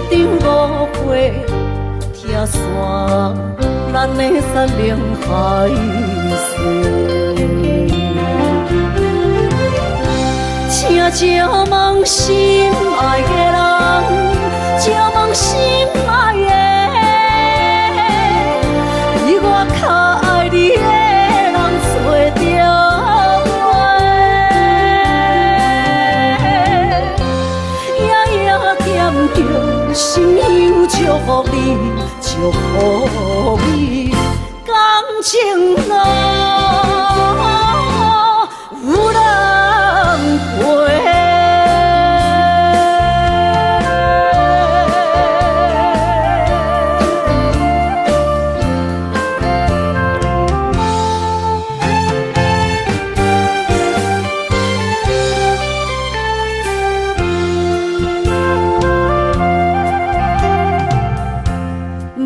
這場誤會，拆散咱的山盟海誓。請借問心愛的人，借問心愛的，比我較愛你的人找著無？夜夜惦著心香祝福你，祝福你，感情路有人陪。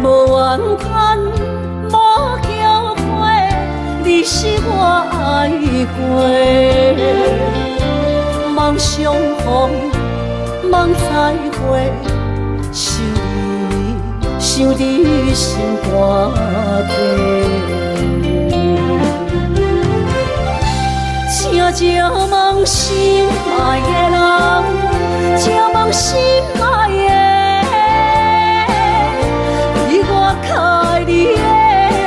無怨嘆，無後悔，你是我愛過。望相逢，望再會，想你，想你心肝底。請借問心愛的人，借問心愛的，比我較愛你的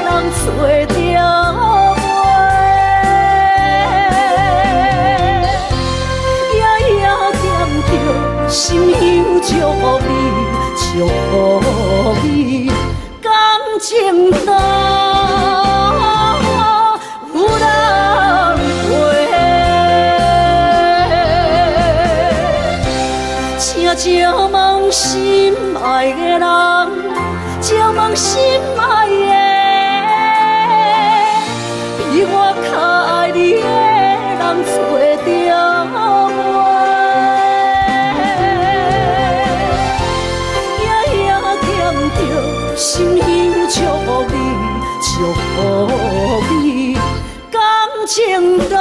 人找著無？夜夜惦著心香祝福你，祝福你，感情路有人陪。請借問心愛的人，借問心愛的，比我較愛你的人找著無？夜夜惦著心香祝福你，祝福你，感情路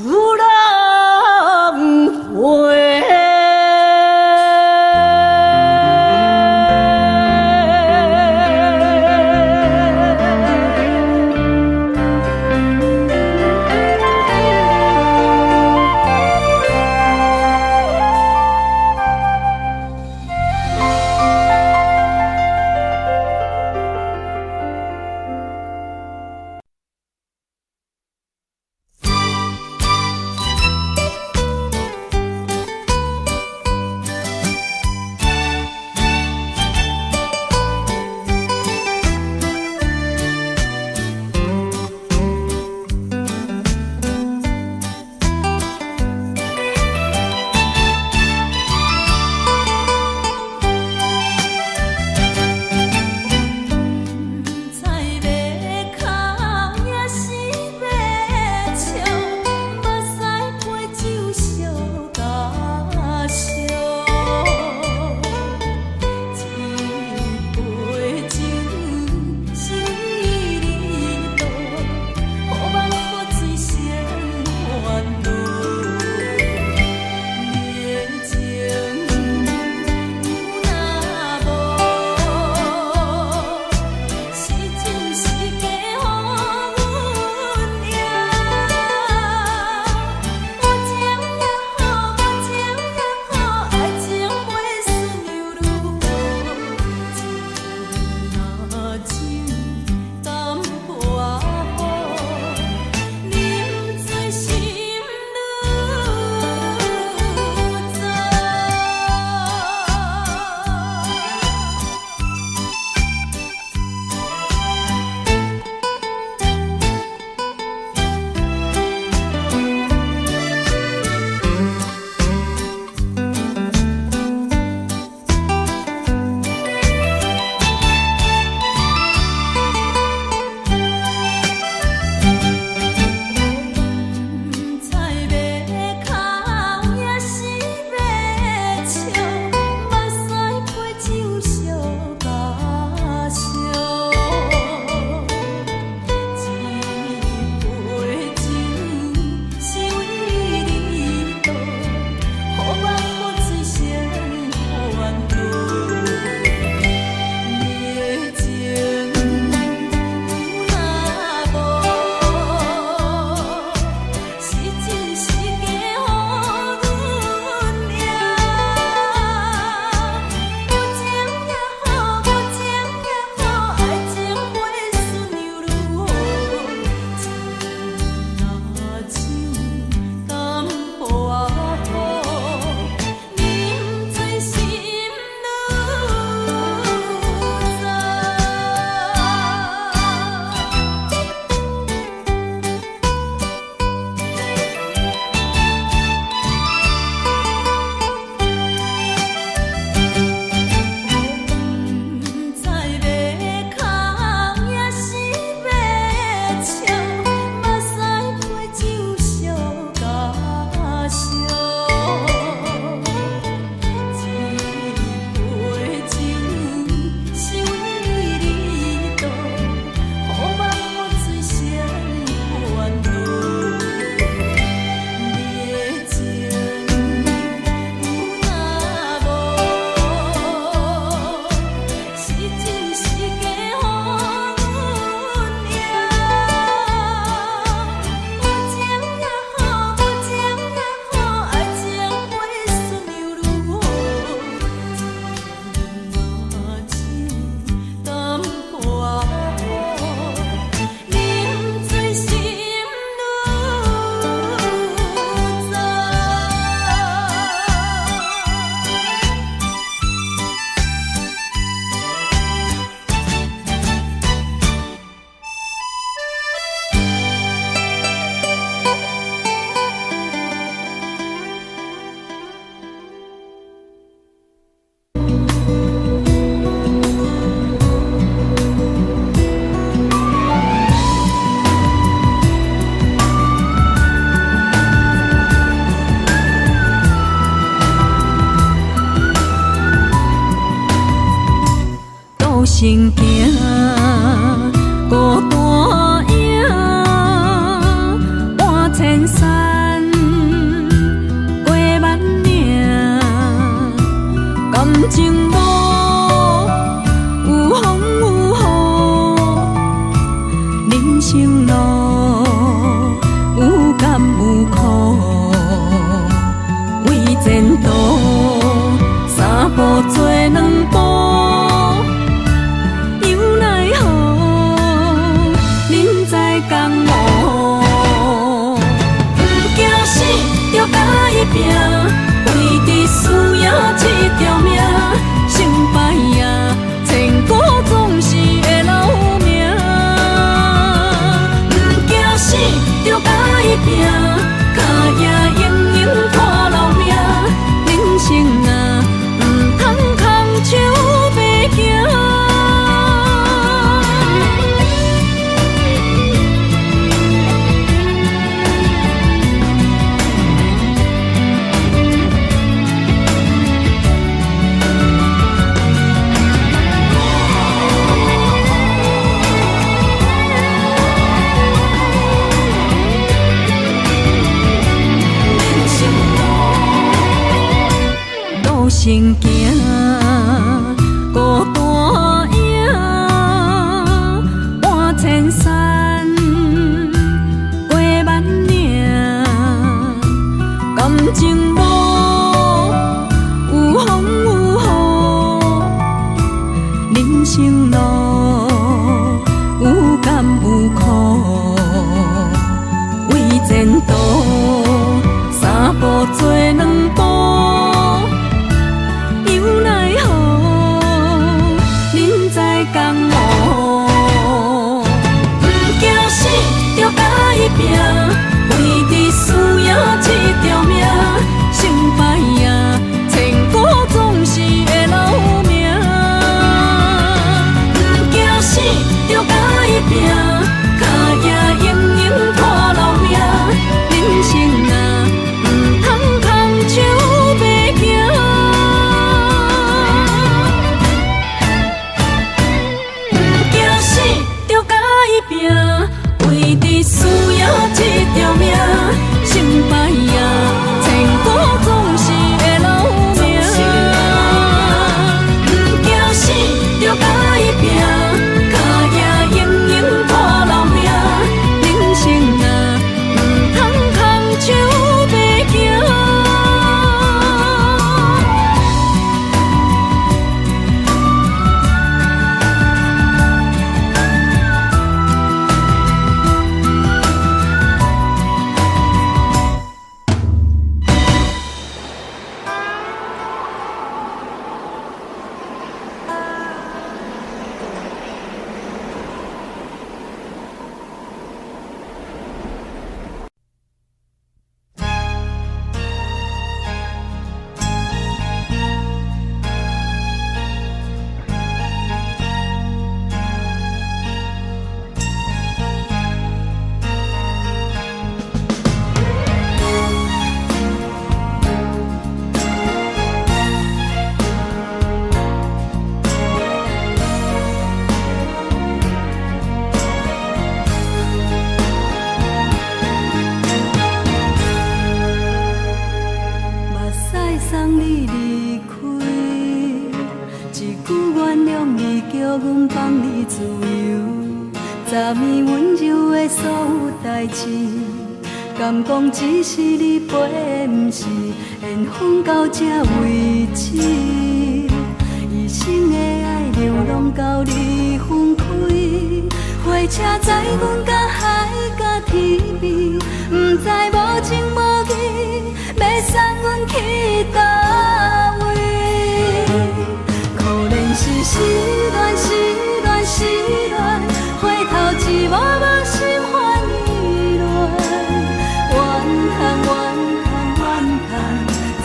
有人陪。身行，孤單影，搬千山，過萬嶺，感情無有風有雨，人生路有甘有苦，為前途三步做兩步。猶奈何，人在江湖。毋驚死，著共伊拚，為著輸贏這條命。成敗啊，千古總是會留名。毋驚死，著共伊拚，跤跡永永看留名。人生啊，毋通空手白行。人生路，路先行，孤單影，搬千山，過萬嶺，感情無有風有雨，人生路有甘有苦，為前途三步做兩步，猶奈何，人在江湖。毋驚死，著共伊拚，為著輸贏這條命。成敗啊，千古總是會留名。毋驚死，著共伊拚，跤跡永永看留名。人生啊，毋通空手白行。毋驚死，著共伊拚，為著輸贏這條命。成敗啊，千古總是會留名。毋驚死，著共伊拚，跤跡永永看留名。人生啊，毋通空手白行。目屎送你離開，一句原諒你，叫阮放你自由。昨暝溫柔的所有代誌，敢講只是你陪，毋是緣分到這為止。一生的愛流攏交你分開，火車載阮到海角天邊，毋知無情無義，欲送阮去佗位？可憐是失戀，失戀，失戀，回頭一幕幕心煩意亂。怨嘆怨嘆怨嘆，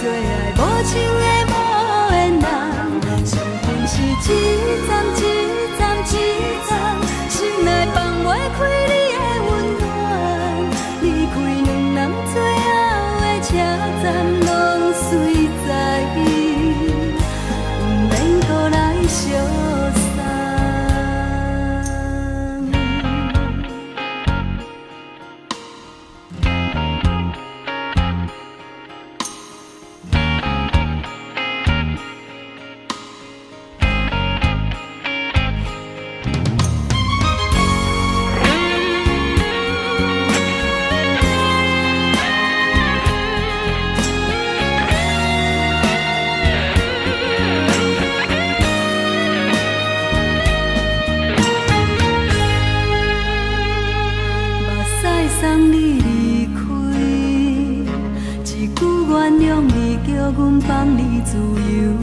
做愛無情的無緣人，傷心是一站一站一站，心內放袂開你的溫暖。離開兩人最後的車站，攏隨阮放你自由。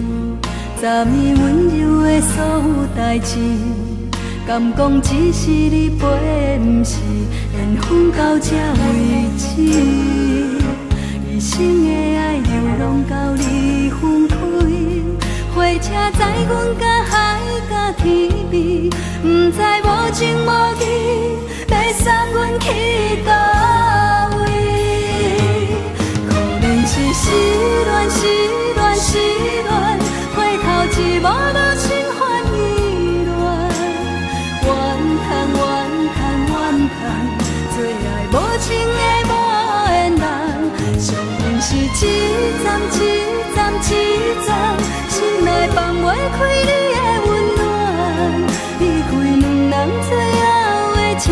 昨暝温柔的所有代誌，敢講只是你陪的，毋是緣分到這為止。一生的愛流浪到你分開，火車載阮甲海佮天邊，毋知無情無義欲送阮去佗位。可憐是失戀，失戀，失戀，回頭一望無心煩意亂。怨嘆怨嘆怨嘆，做愛無情的無緣人，相逢是一站一站一站，心內放袂開你的溫暖。離開兩人最後的車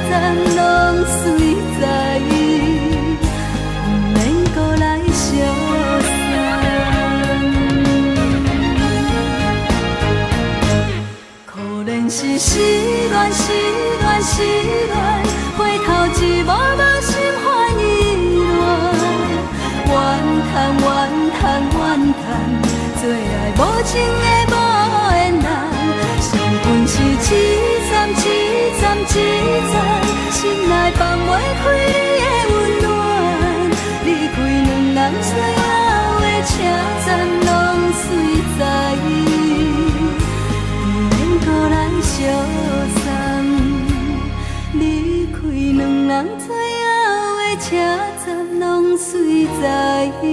站，攏隨在伊，毋免閣來相送。可憐是失戀，失戀，失戀，回頭一望無心煩意亂。怨嘆怨嘆怨嘆，做愛無情的無緣人，相逢是一站一站一站，心內放袂開你的溫暖。離開兩人最後的車站，攏隨在伊，毋免閣來相送。離開兩人最後的車站，攏隨在伊，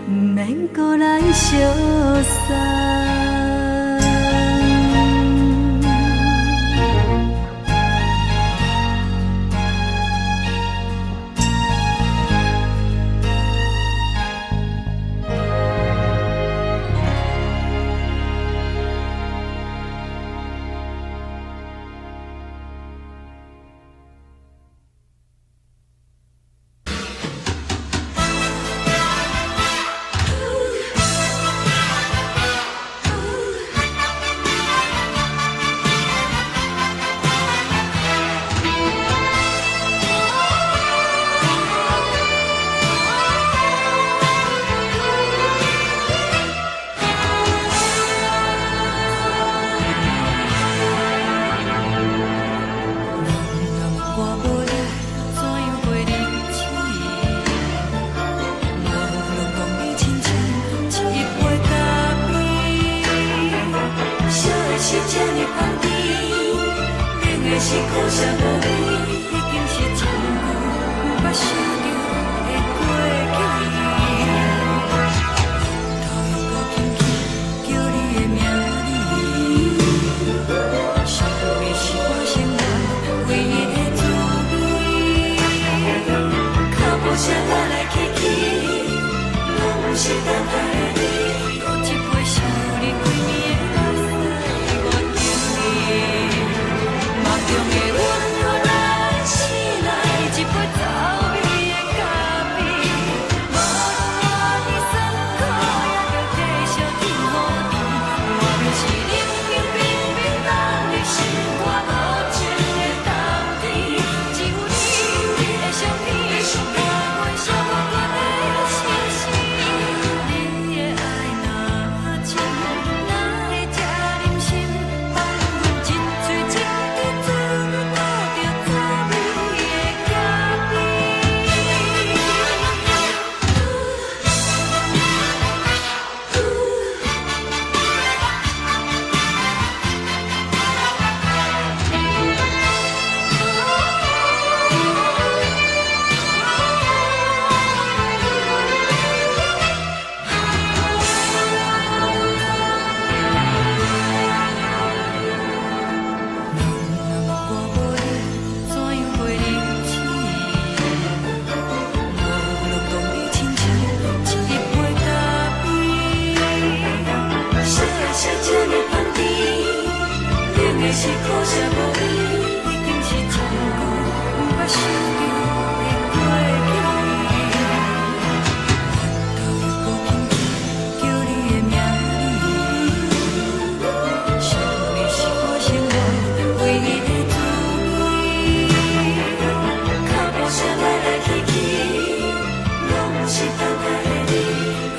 毋免閣來相送。是等待的你。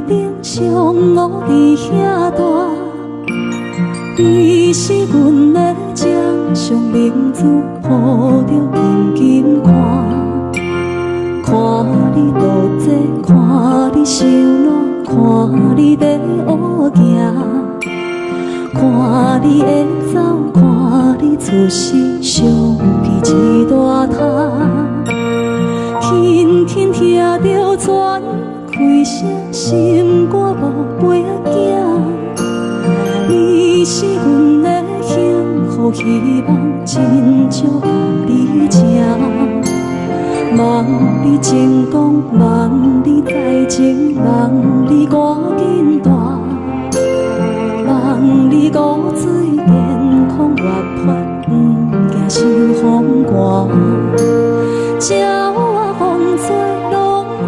頂上烏佇遐大，你是阮的掌上明珠，抱著緊緊看，看你倒坐，看你收涎，看你咧學行，看你會走，看你出世，相片一大沓。輕輕聽著船開聲，心肝寶貝仔囝，你是阮的幸福希望，真少共你請。望你成功，望你再情，望你趕緊大，望你五水健康活潑，毋驚受風寒。鳥仔風吹，攏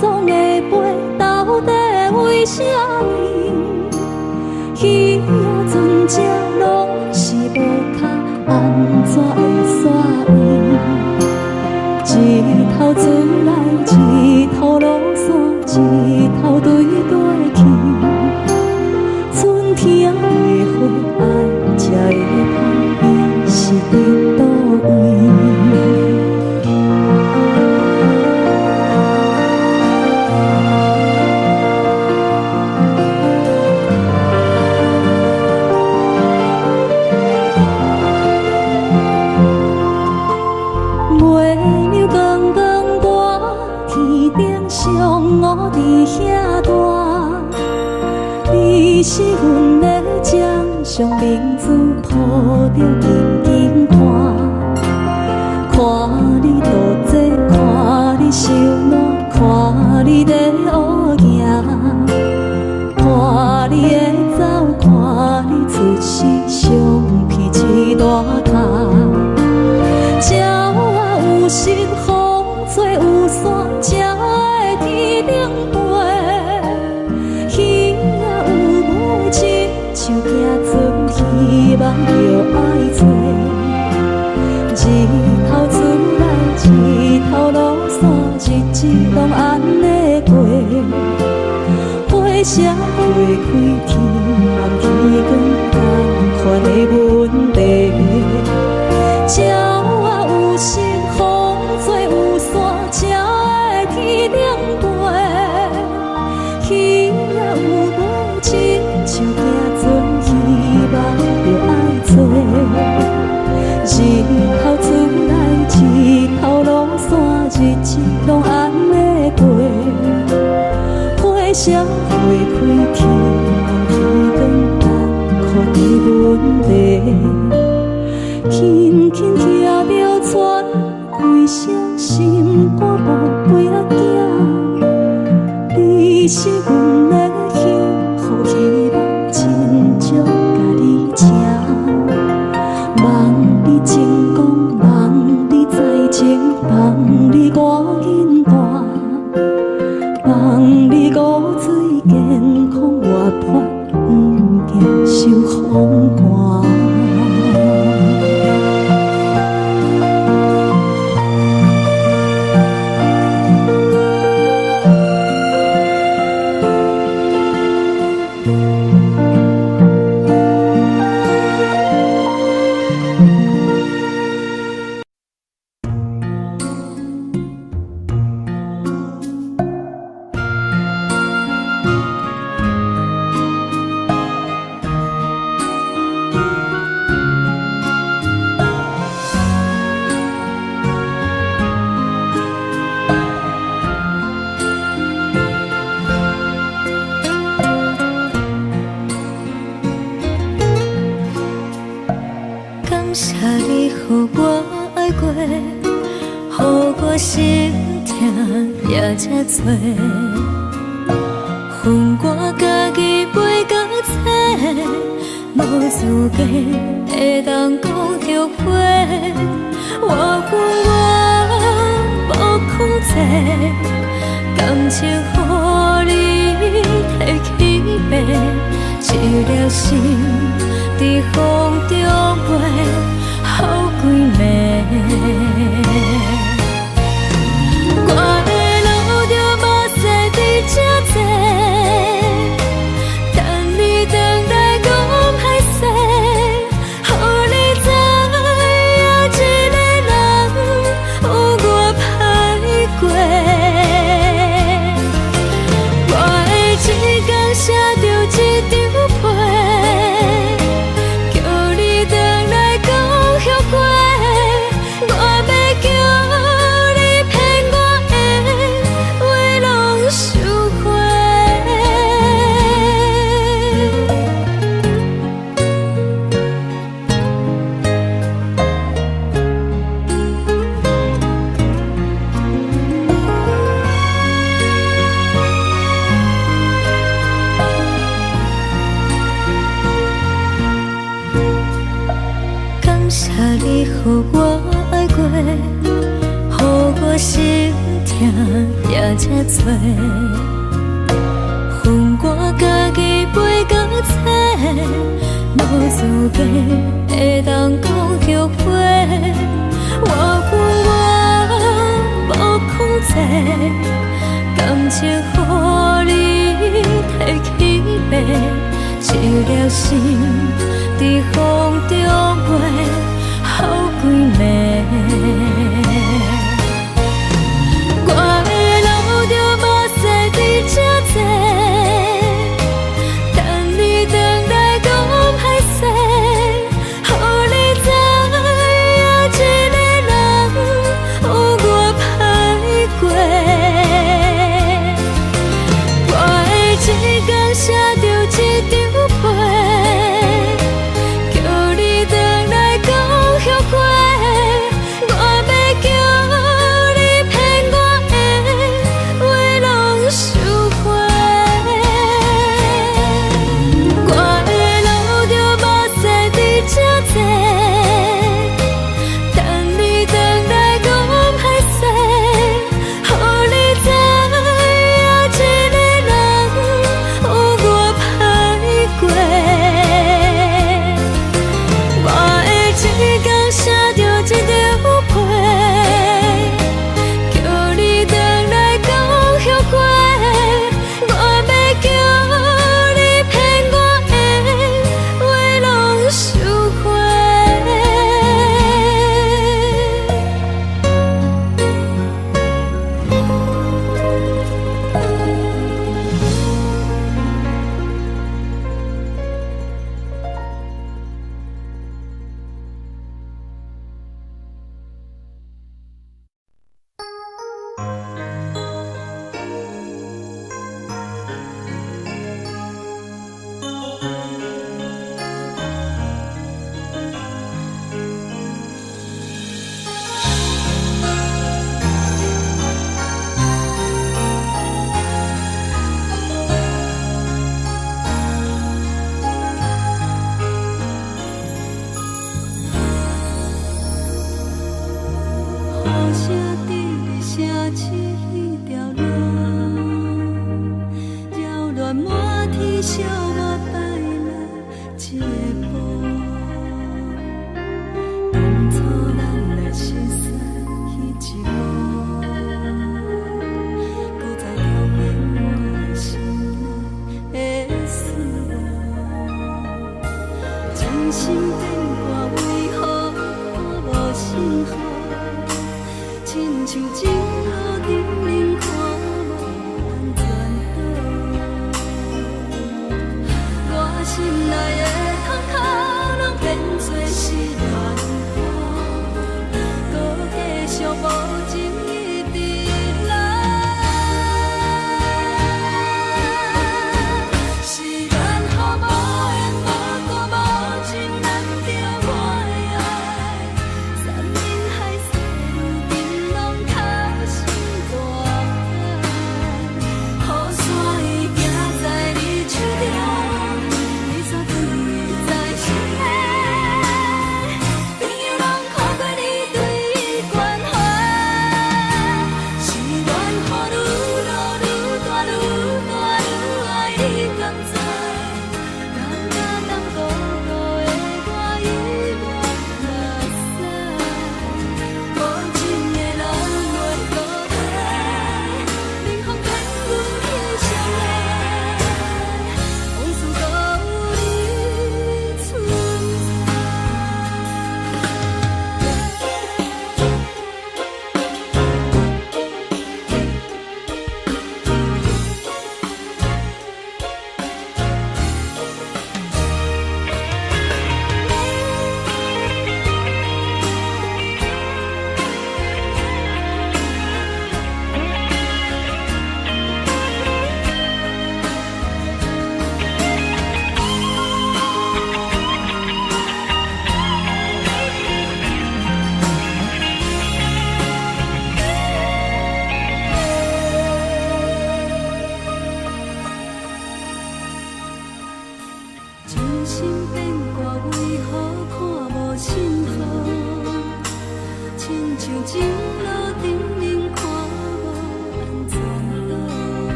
總會飛，到底為啥物？魚仔船只攏是無跤，按怎會煞位？日頭出來，日頭落山，日頭對過去。春天的花，愛才會芳，伊是佇佗位？月亮光光挂天頂上烏佇遐大，你是阮的掌上明珠，抱著緊緊看，看你倒坐，看你收涎，看你咧學行，看你會走，看你出世，相片一大沓。鳥仔有心，風吹有山，才會天頂飛。魚仔有尾，親像行船，希望著愛揣。日頭出來，日頭落山，日子攏按呢過。花謝花開，天暗天光，仝款的問題。鳥仔有心，風吹有山，才會天頂飛。魚仔有尾，親像行船，希望著愛揣。日頭出來，日頭落山，日子攏按呢過。花謝花開，天暗天光，仝款的問題。輕輕聽著船開聲，心肝寶貝仔囝，你是阮的幸福希望，真少共你請。望你成功，望你再情，望你趕緊大，望你五水健康活潑，毋驚受風寒。感謝你予我愛過，予我心疼也這多。分我家己飞到找，無資格會當講後悔。我甘願無控制，感情予你提去爬，一粒心佇風中飛，好幾暝。我會流著目屎佇這坐，徛這多，予我家己飞到册，無資格會當講後悔。我有我無控制，感情予你提去爬，一粒心佇風中飛，予幾暝。我會流著目屎佇這坐，等你轉來講歹勢，予你知影一个人有偌歹過。我會一工寫著一張批，叫你轉來講後悔。我欲叫你騙我的話攏收回。我會流著目屎佇這坐，等你轉來講歹勢，予你知影一個人有偌歹過。我會一工寫著一張批，叫你轉來講後悔。我欲叫你騙我的話攏收回。雨聲佇你城市彼條路，擾亂滿天小我擺來這步。當初咱來熟悉彼一幕，閣再重演我的心內的思慕。真心變卦為何看無信號？親像情路頂面看無安全島。我心內的窗口攏變做是亂雨，閣繼續無情一直來。是緣予無緣無故無情難著我的愛，山盟海誓如今攏哭成大海。雨傘伊行在你手中，你煞放在心內。朋友攏看過你對伊關懷，是緣予愈落愈大愈大愈愛，你敢知？人甲當孤孤的我猶原目屎。無情的人袂孤單，冷風天雨彼相連，往事閣有你存在。真心變卦為何看無信號？親像情路頂面看無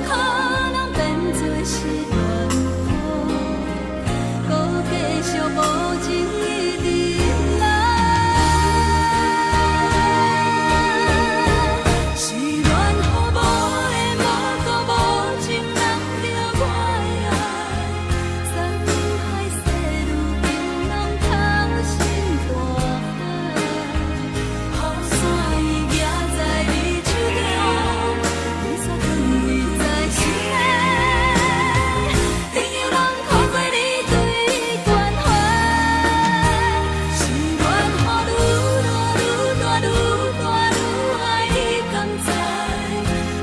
可能變做是亂雨，閣繼續無情一直來。是戀予無緣無故無情人著我的愛，山海細雨冰櫳投身大海，雨傘伊舉在你手中，雨傘囥在心內，朋友攏看過你對伊關懷。是戀予愈大愈大愈大愈愛你，敢知？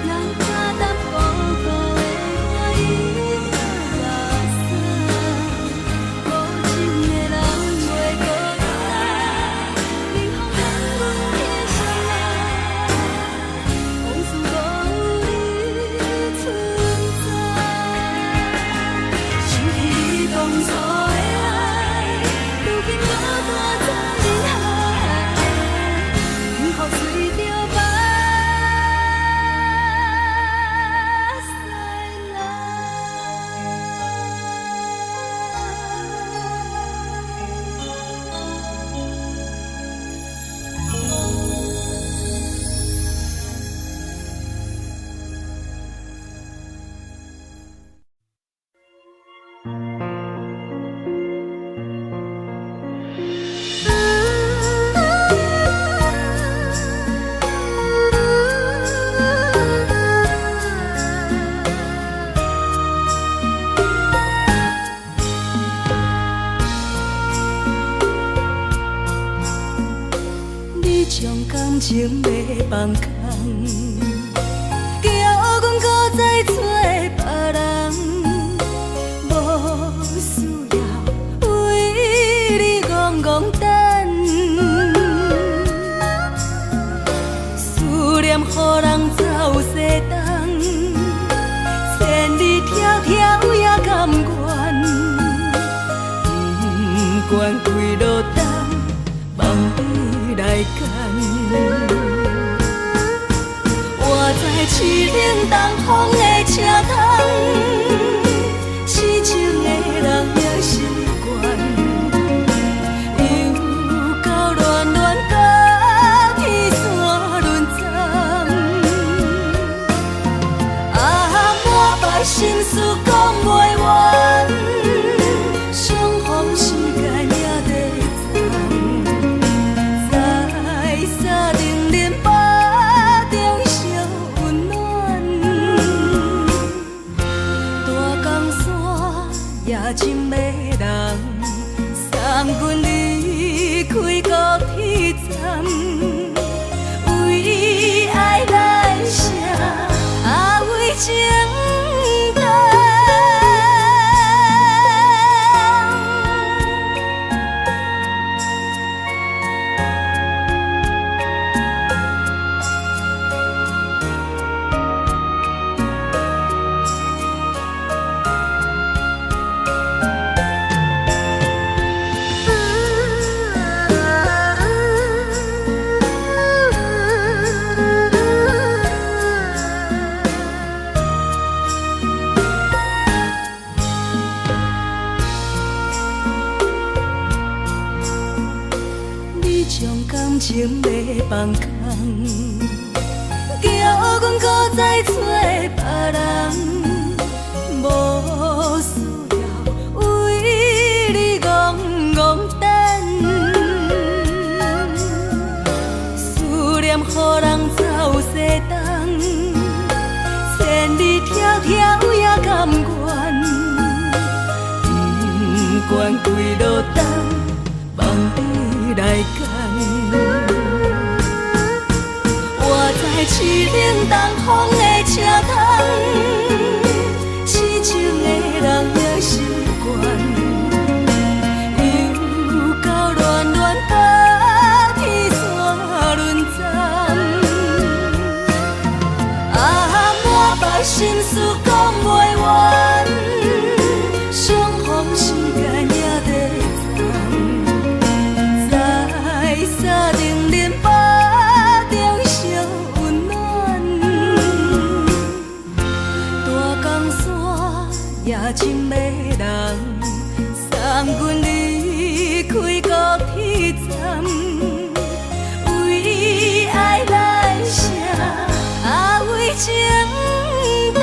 人甲淡薄薄的我伊目屎，無情的人袂孤單，冷風等阮的相愛，往事無你存在。想起你當初的愛，如今孤單在人海，幸福隨著目屎來。你將感情欲放空，叫阮閣再找別人，無需要為你戇戇等，思念予人走西東，千里迢迢也甘願，不管幾落冬，放你來揀。活在凄冷東風的車窗，痴情的人也習慣，又到戀戀甲天山輪鏨。啊，滿腹心事講袂完，相逢時間也短暫，在三重林腹中相溫暖。大江山也真迷人，送阮離開高鐵站，為愛來寫，啊為情等。你將感情欲放空，叫阮閣再找別人，無需要為你戇戇等，思念予人走西東，千里迢迢也甘願，不管幾落冬，放你來揀。活在凄冷東風的車窗，痴情的人也習慣，又到戀戀甲天山輪鏨。啊，滿腹心事講袂完，相逢時間也短暫，在三重林腹中相溫暖。大深的人，送阮離開高鐵站，為愛來寫，啊為情等。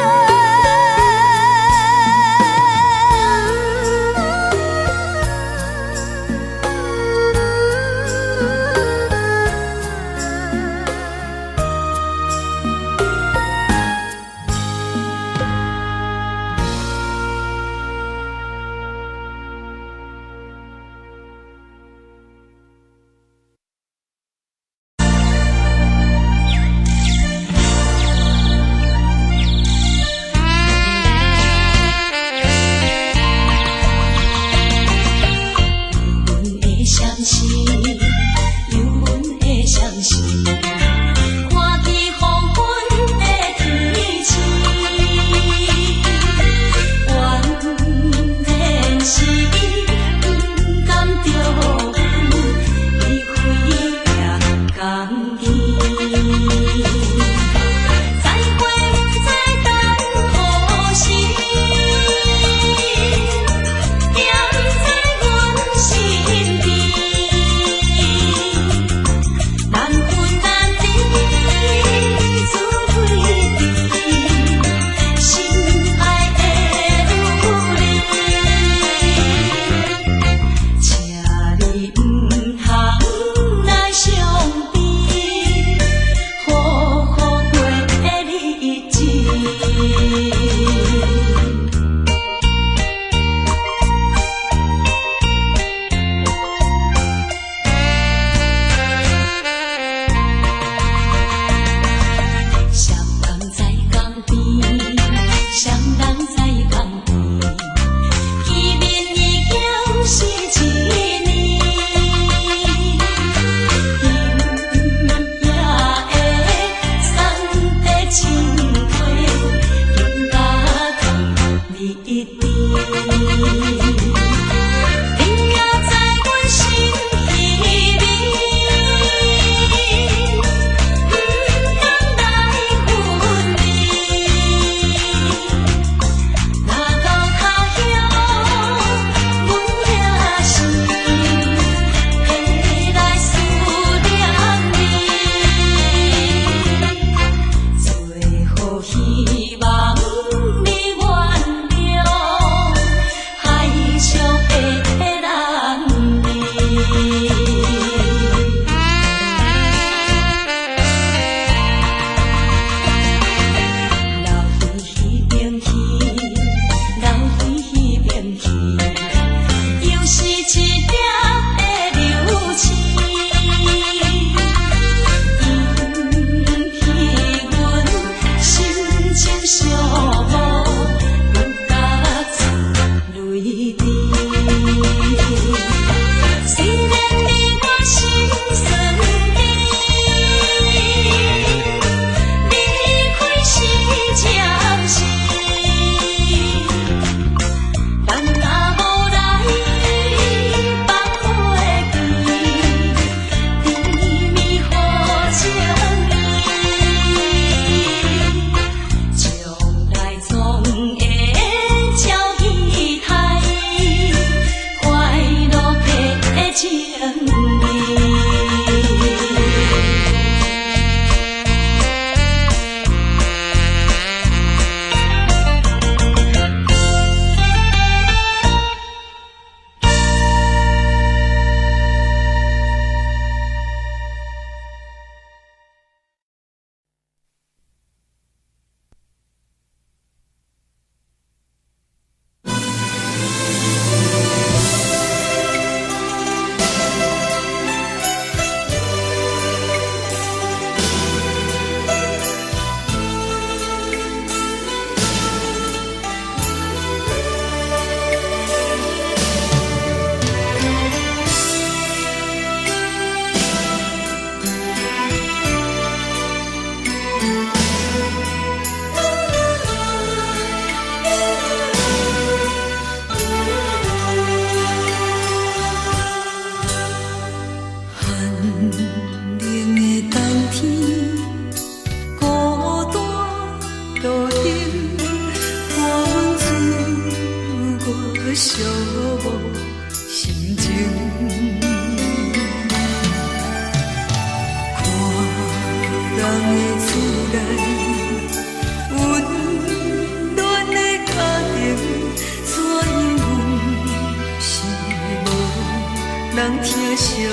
人疼惜阮。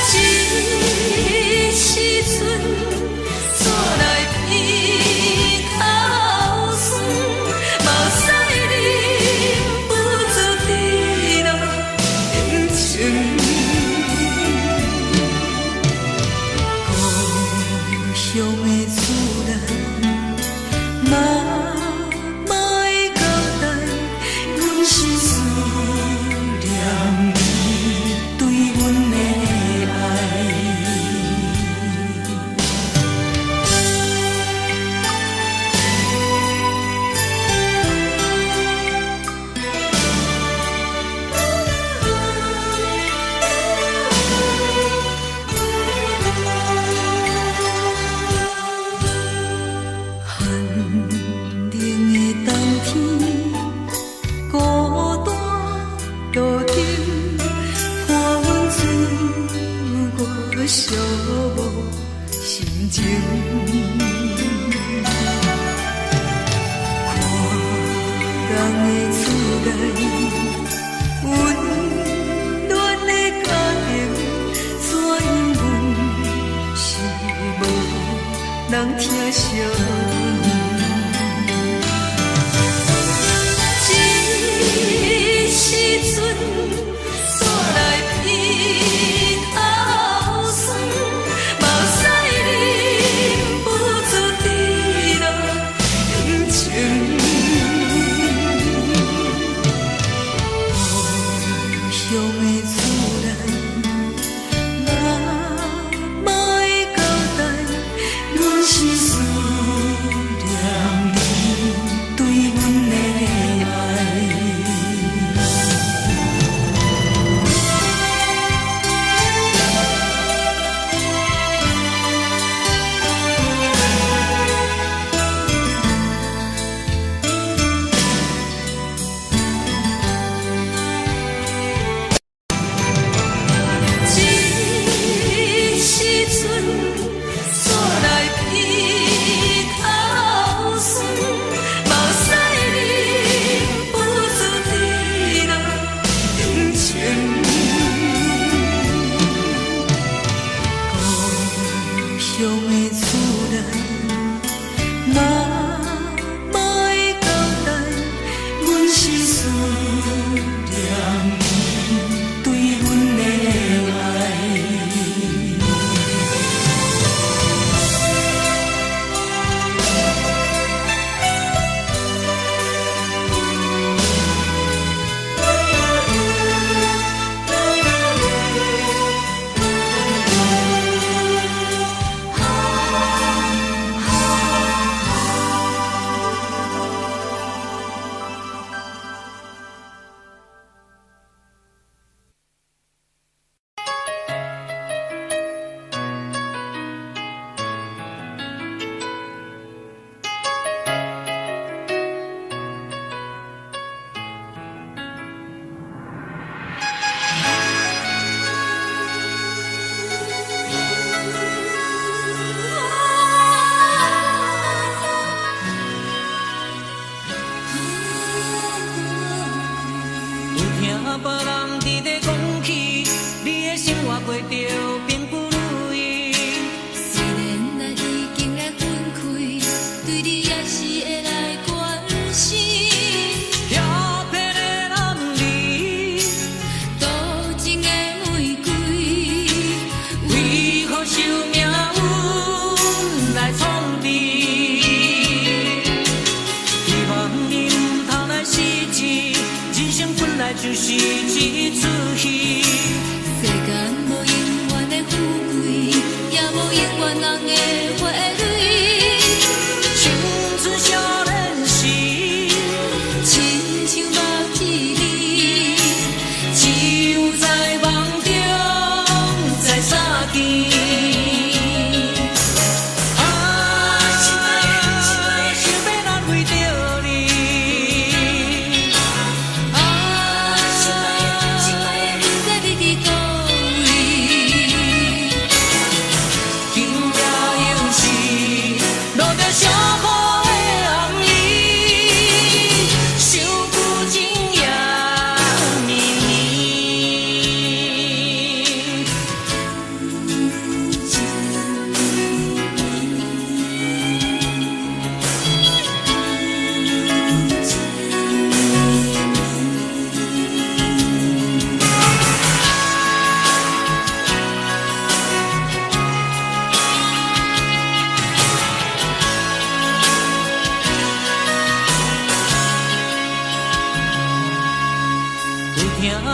这时阵煞来鼻头酸，目屎忍不住滴落眼睛。故乡的厝内，妈妈的交代，阮是思念你對阮的愛。寒冷的冬天，孤單路燈，看阮自我寂寞心情。看人的厝內，溫暖的家庭，怎樣阮是無人疼惜阮。這時陣煞來鼻頭酸，目屎忍不住滴落眼睛。故鄉的厝內，媽媽的交代，阮是思念你對阮的愛。這時陣煞來鼻頭酸，目屎忍不住滴落眼睛。故鄉的厝內，媽媽的交代，阮是思念你對阮的愛。有聽別人佇咧講起，你的生活過著並不如意。雖然咱已經來分開，對你也是會來關心。調皮的男兒，多情的玫瑰，為何受命運來創治？希望你毋通來失志，人生本來就是一齣戲。世間無永遠的富貴，也無永遠人的花蕊。青春少年時，親像目一暝，只有在夢中再相見。啊，想欲難為著你。啊，不知你佇佗位。今夜又是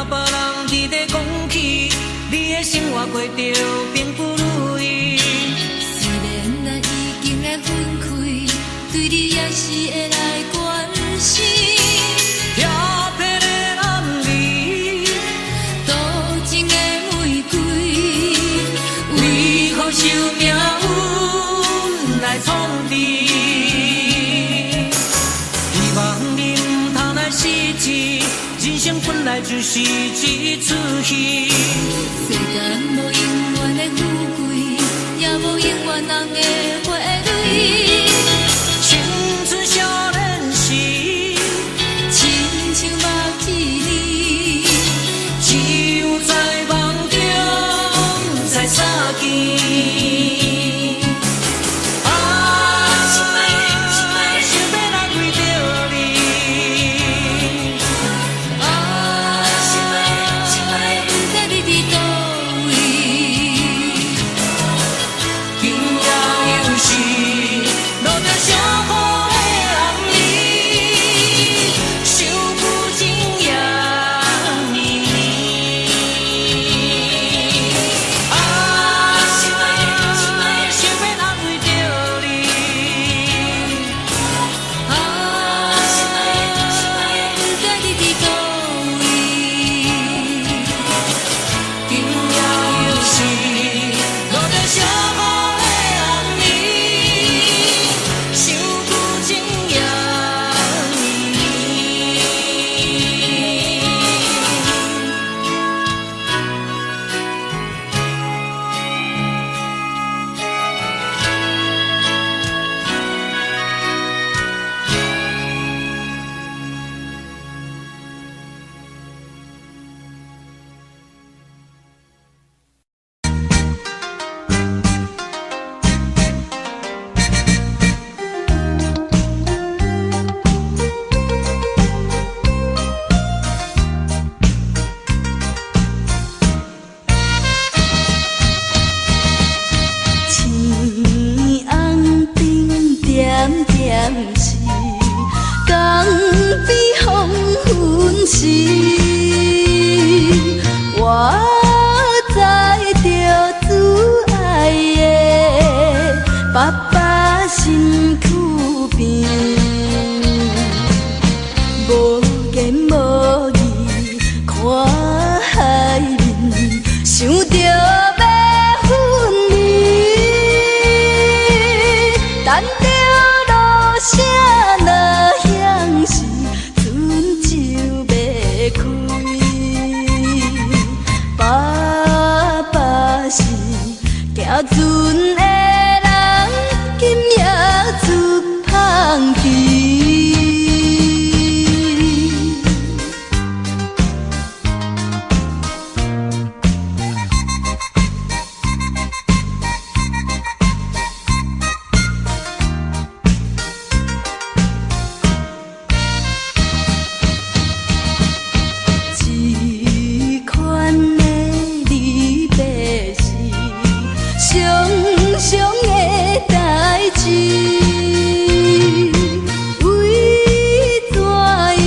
別人佇咧講起，你的生活過著並不如意。雖然咱已經來分開，對你也是會來關心。調皮的男兒，多情的玫瑰，為何受命運來創治？希望你毋通來失志，人生本來就是一齣戲。世間無永遠的富貴，也無永遠紅的花蕊。青春少年時，親像目一暝，只有在夢中才相見。啊，想欲來為著你。啊，不知你佇佗位。今夜又是落著小雨的暗暝，想久情也绵绵。啊，想欲安慰著你。啊，不知你佇佗位。今夜又是落著小雨的暗暝，想久情也绵绵。青红灯点点是，江边黄昏时，我载著主爱的爸爸身躯边，無言無語看海面，想著欲分離，等著落聲若響時，船就欲開。爸爸是行船的人，今夜出芳期。這款的離別是常常的代誌，為怎樣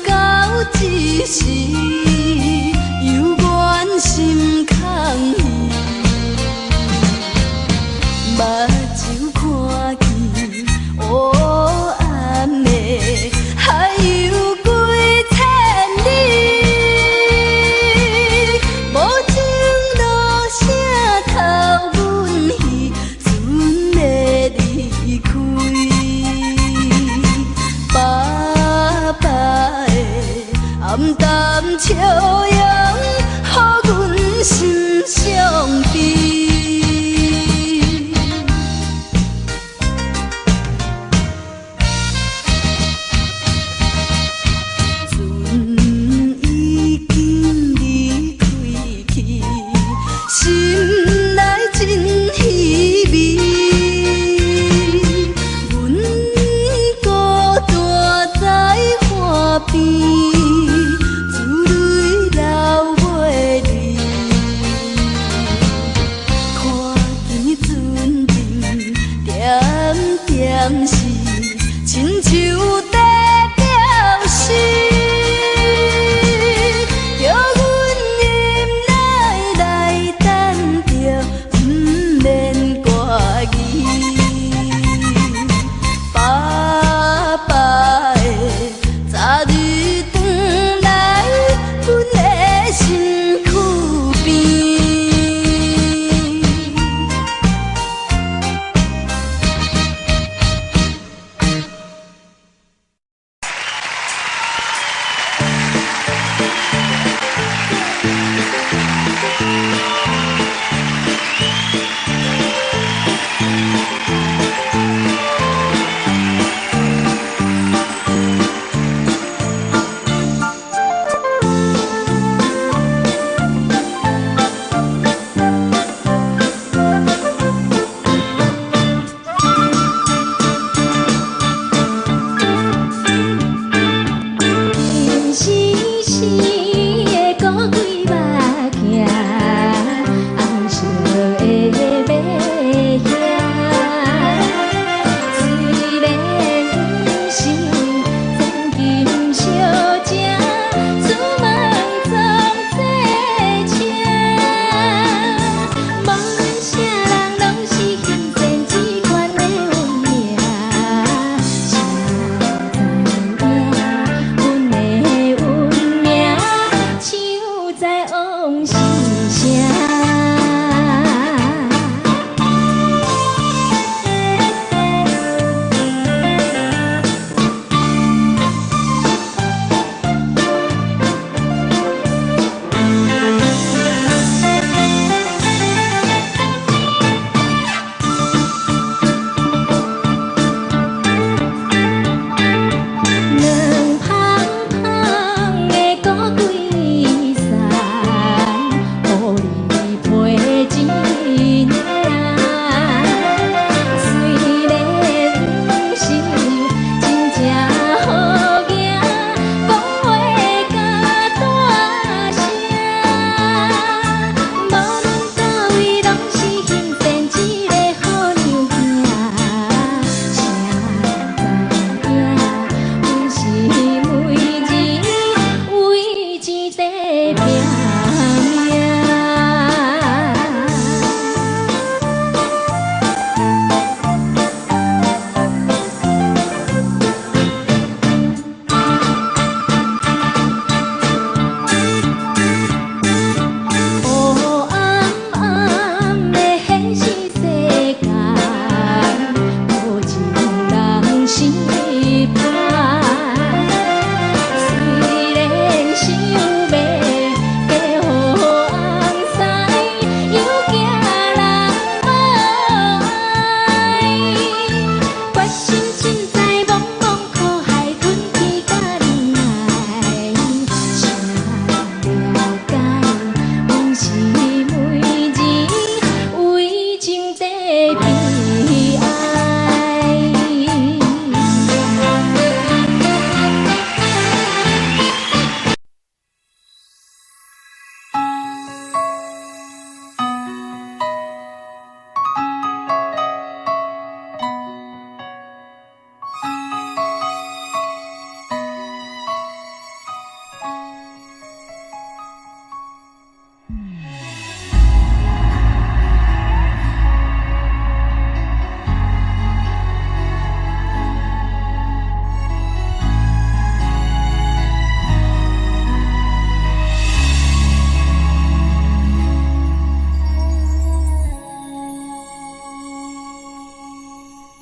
到這時猶原心空虛？目睭看見烏暗的海洋幾千里，無情落聲頭阮彼船的離開。爸爸的暗淡笑容，予阮心傷悲。船已經離開去，心內真稀微。阮孤單在岸邊，珠淚流袂離。看見船燈點點是，親像在表示，叫阮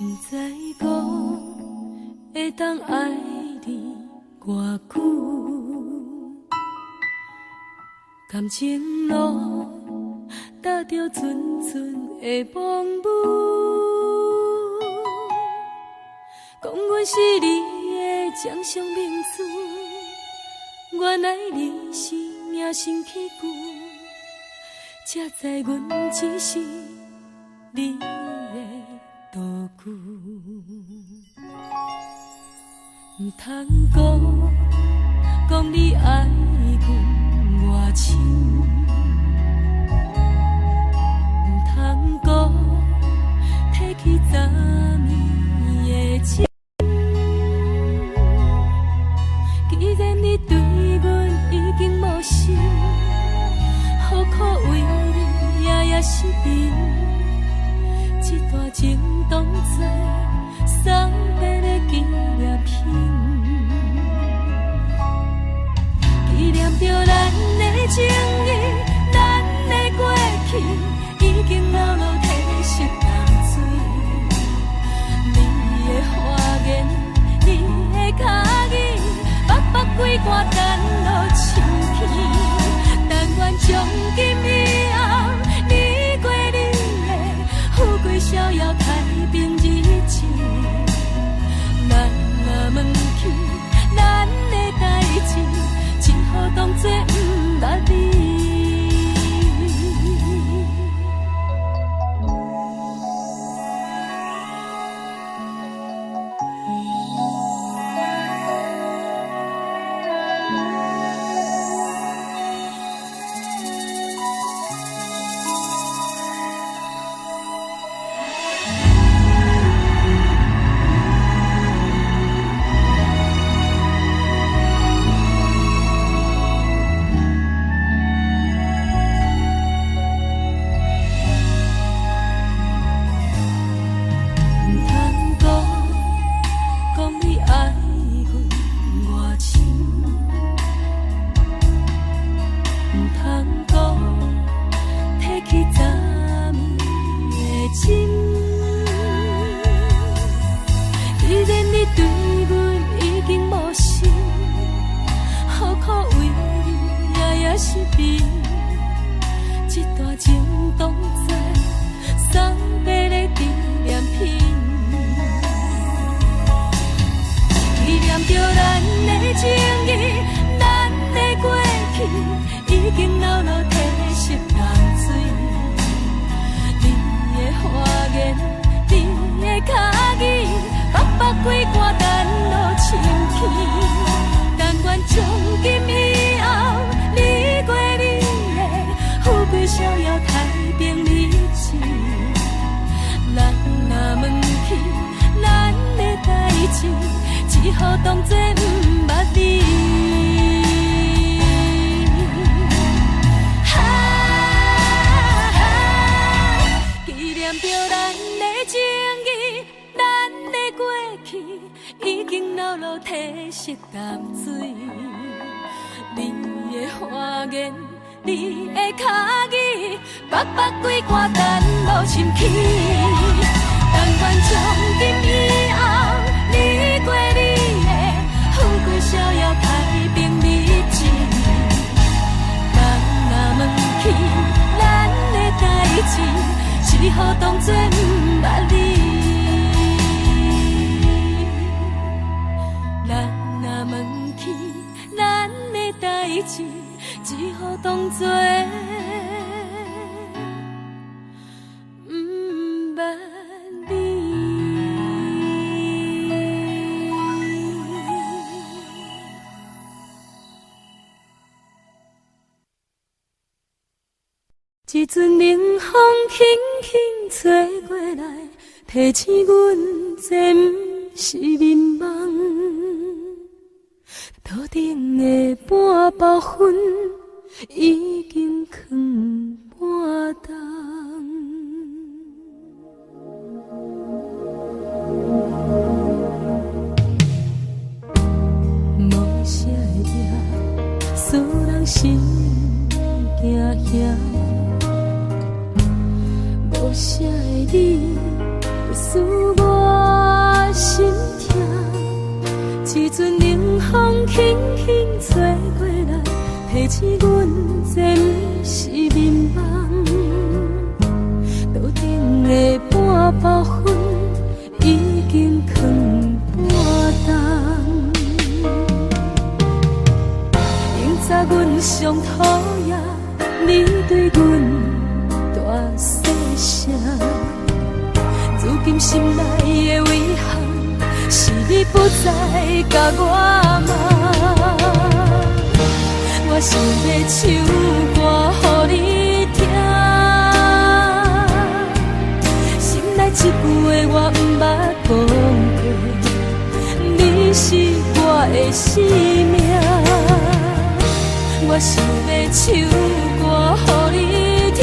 毋知講會當愛你偌久，感情路踏著陣陣的風雨，講阮是你的掌上明珠，原來你是隱形器具，才知阮只是你的道具。毋通講，講你愛阮偌深，毋通講，提起昨暝的情。既然你對阮已經無心，何苦為你夜夜失眠？這段情當作送別的紀念品，紀念著咱的情誼，咱的過去，已經流落褪色淡水。你的花言，你的跤語，北北規寒等落深去。但願從今以後，你過你的，富貴逍遙太平日子。咱若問起咱的代誌，只好當作毋捌你。毋通講，講你愛阮偌深，毋通講，提起昨暝的情。既然你對阮已經無心，何苦為你夜夜失眠？這段情當作送別的紀念品，紀念著咱的情誼，咱的過去，已經流落褪色淡水。你的花言，你的跤語，北北規寒等落深去。但願從今以後，你過你的，富貴逍遙太平日子。咱若問起咱的代誌，只好當作毋捌你。哈，紀念著咱的情誼，咱的過去，已經流落褪色淡水。你的花言，你的跤語，北北規寒等落深去。但願從今以後，你過你的，富貴逍遙太平日子。人若問起咱的代誌，只好當作毋捌你。人若問起咱的代誌，只好當作毋捌你。一陣冷風輕輕吹過來，提醒阮這毋是眠夢。桌頂的半包烟已經囥半冬。無聲的夜，使人心驚嚇。無聲的你，使我輕輕吹過來，提醒阮這毋是眠夢。桌頂的半包粉已經囥半冬。永早阮上討厭你對阮大細聲，如今心內的遺憾是你不再共我罵。我想欲唱歌予你聽，心內這句話我毋捌講過，你是我的生命。我想欲唱歌予你聽，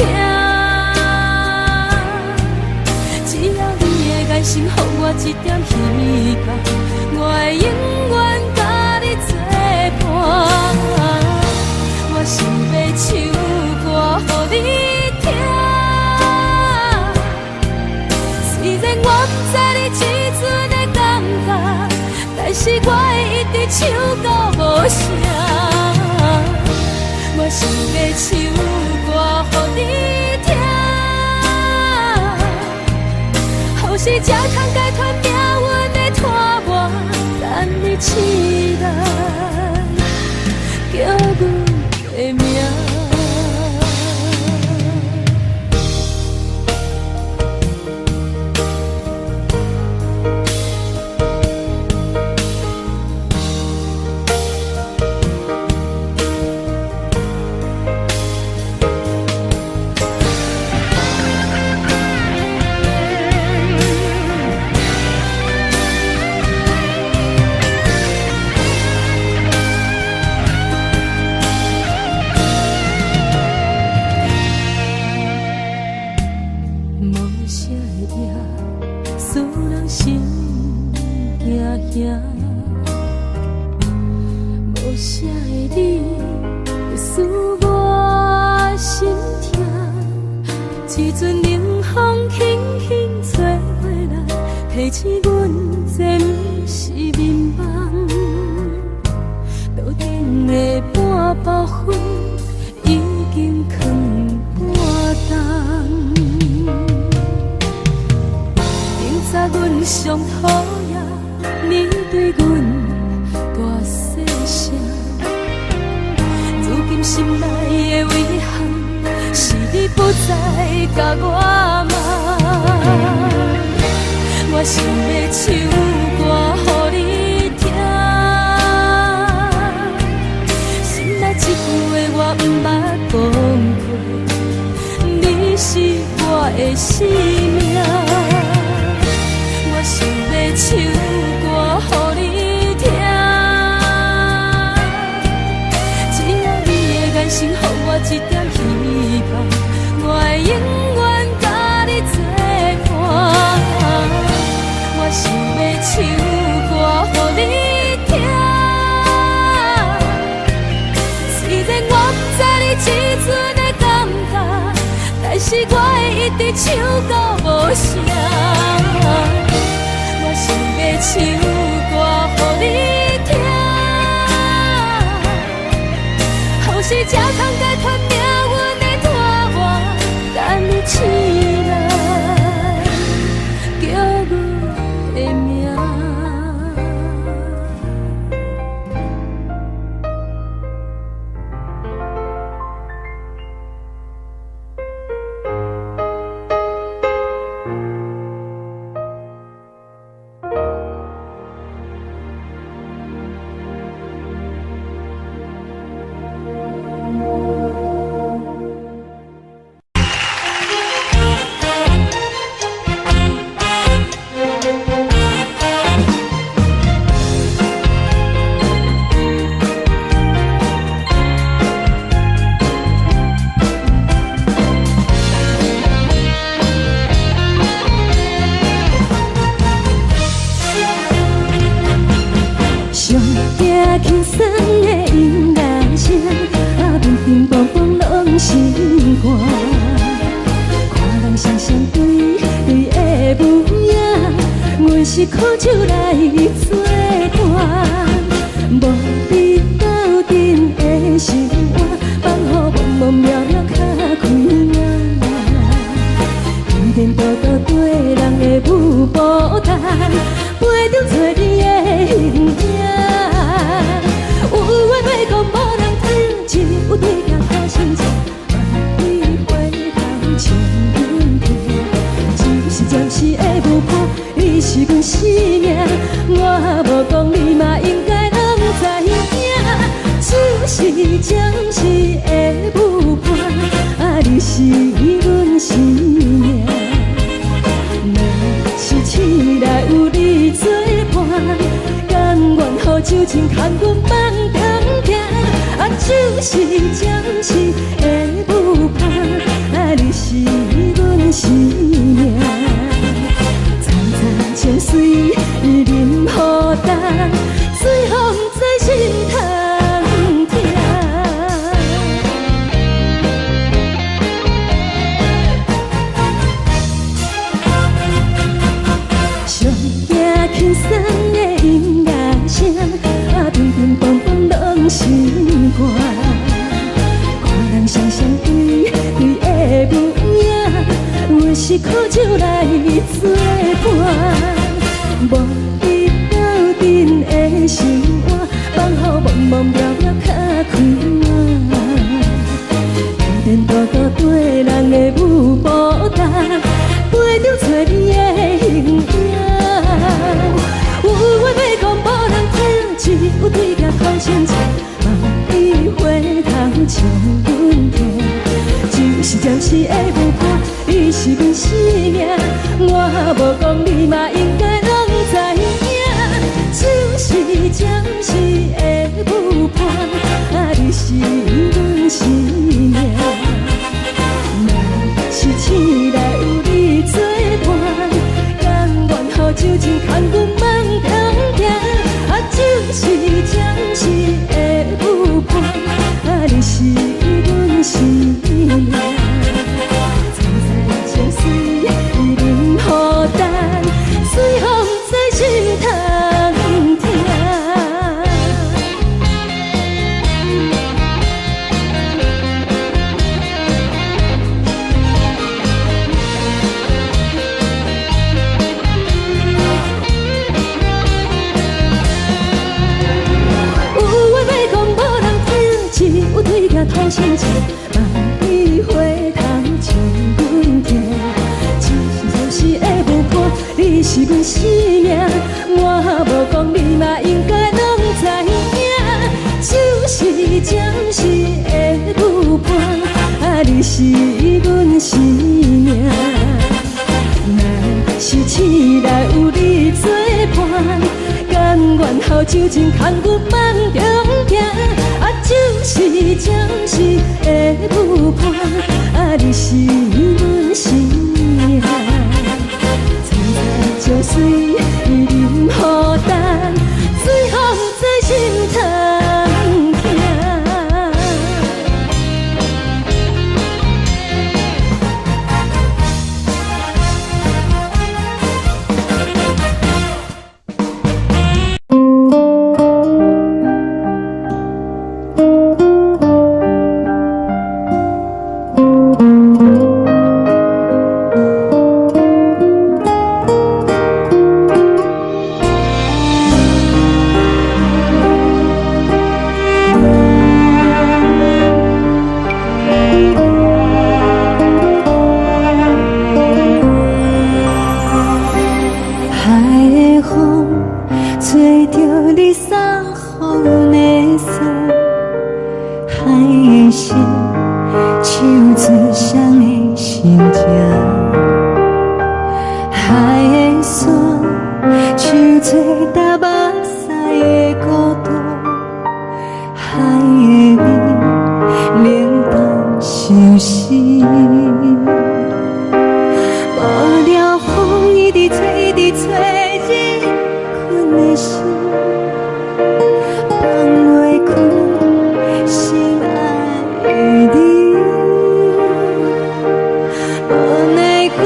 只要你的眼神予我一點希望，我會永遠佮你作伴。我想欲唱歌予你聽，雖然我毋知你這陣的感覺，但是我會一直唱到無聲。我想欲唱歌予你聽，予是才通解脫命運的拖磨，等你醒來，叫阮的名。無聲的夜，使人心驚驚。無聲的你，使我心痛。一陣冷風輕輕吹過來，提醒阮這毋是眠夢。桌頂的半包粉已經囥半冬。永早阮上討厭你對阮大細聲，如今心內的遺憾是你不再共我罵。我想欲唱歌予你聽，心內這句話我毋捌講過，你是我的生命。我想欲唱歌予你聽，只要你的眼神予我一點希望，我會永遠佮你作伴。我想欲唱歌予你聽，雖然我毋知你這陣的感覺，但是我會一直唱到無聲。我想欲唱歌予你聽，予是才通解脫命運的拖磨，等你醒來，叫阮的名。上驚輕鬆的音樂聲，啊，乒乒乓乓攏心肝。看人雙雙對對的模樣，阮是苦酒來作伴，無比飞中找你的形影。有話欲講無人聽，只有對鏡苦心情，萬里回頭笑阮聽。只是暫時的舞伴，你是阮生命，我無講你嘛應該攏知影。只是暫時的舞伴，啊，你是阮生命。若是醒來有你做伴，甘願予酒精牽阮放通行。啊，只是暫時的舞伴，啊，你是阮生命。層層情隨淋雨重，最予毋知心通疼。上驚輕鬆的音樂聲，啊，乒乒乓乓攏是歌。看人雙雙對對的舞影，阮是苦酒來作伴。無你鬥陣的生活，放予茫茫渺渺較快活。天天多多對人的舞步重，飞中找你的形影。有話欲講無人聽，只有對鏡苦心情，望你回頭笑阮聽。只是暫時的舞伴，你是阮生命，我無講你嘛應該攏知影。只是暫時的舞伴，啊，你是阮生命。若是醒來有你作伴，甘願予酒精牽阮放通行。啊，只是暫時的舞伴，啊，你是阮生命。層層情隨淋雨重，最予毋知心通疼。有話欲講無人聽，只有對鏡吐心情，望你回頭笑阮聽。只是暫時的舞伴，你是阮生命，我無講你嘛應該攏知影。只是暫時的舞伴，啊，你是阮生命。若是醒來有你作伴，甘願予酒精牽阮放中行。啊，只是暫時的舞伴，啊，你是阮生命。層層情隨淋雨重，最予毋知心通疼。海的風吹著你送予阮的衫，海的聲唱出誰的心情，海的沙唱出踏目屎的孤單，海的味冷淡相思。無聊風一直吹，一直吹入阮的心，放袂開心愛的你。無奈何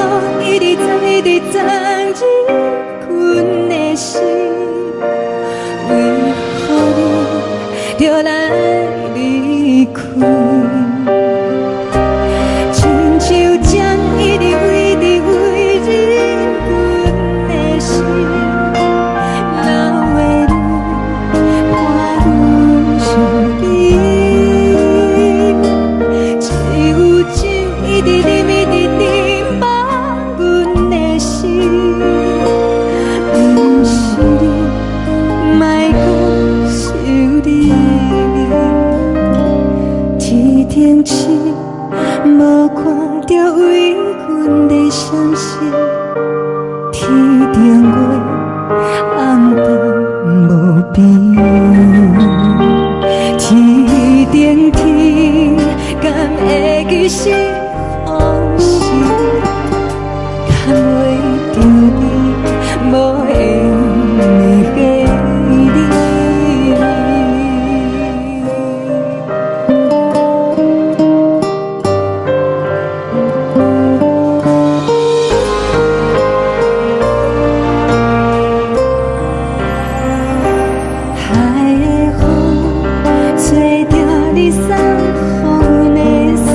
一直鑽，一直鑽入阮的心，為何你著來離開？親像針一直圍，一直圍入阮的心。天顶月，暗暝無邊。天頂天，敢會記是予是？牽袂著你，無緣的彼你。海的風，吹著你送予阮的衫。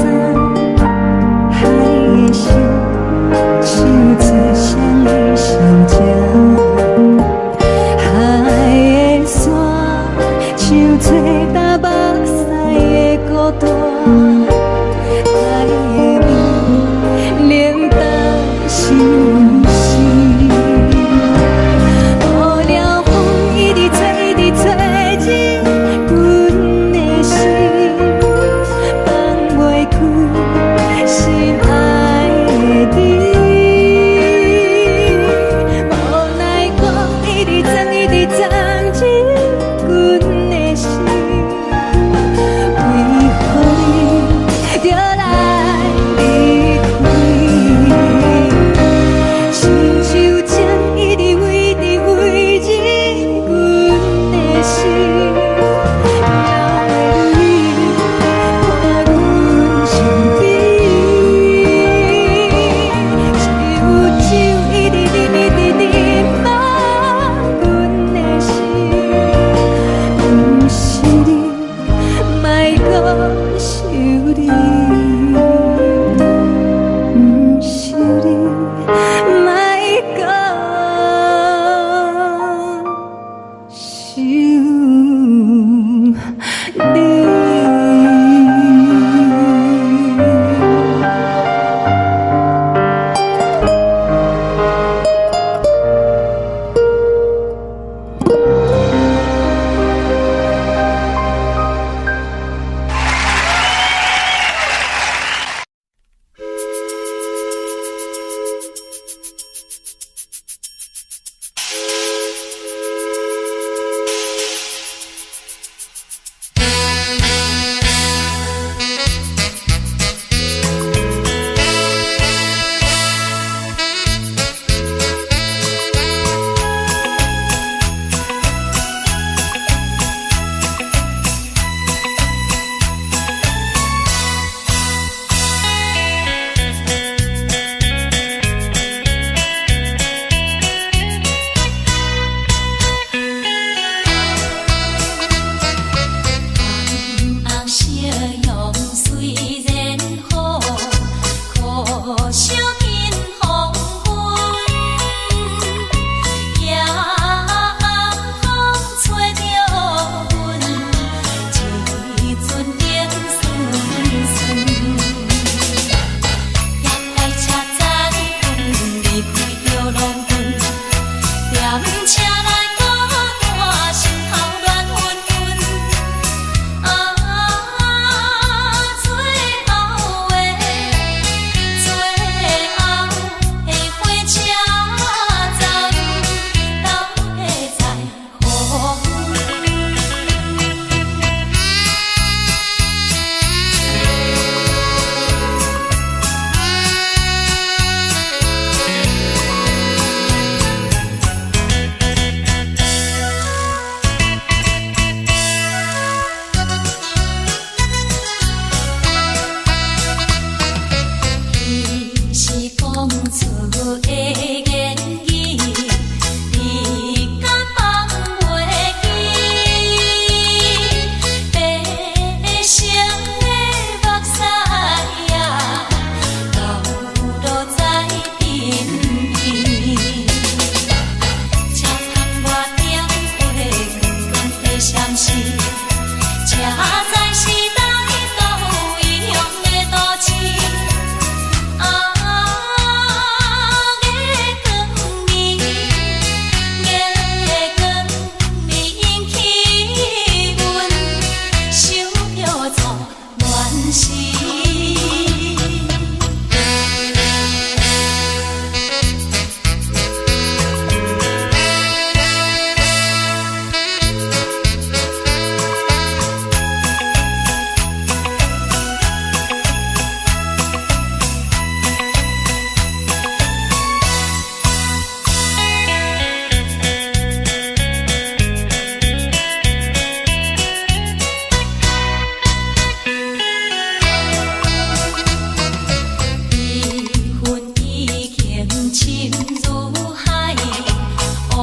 夢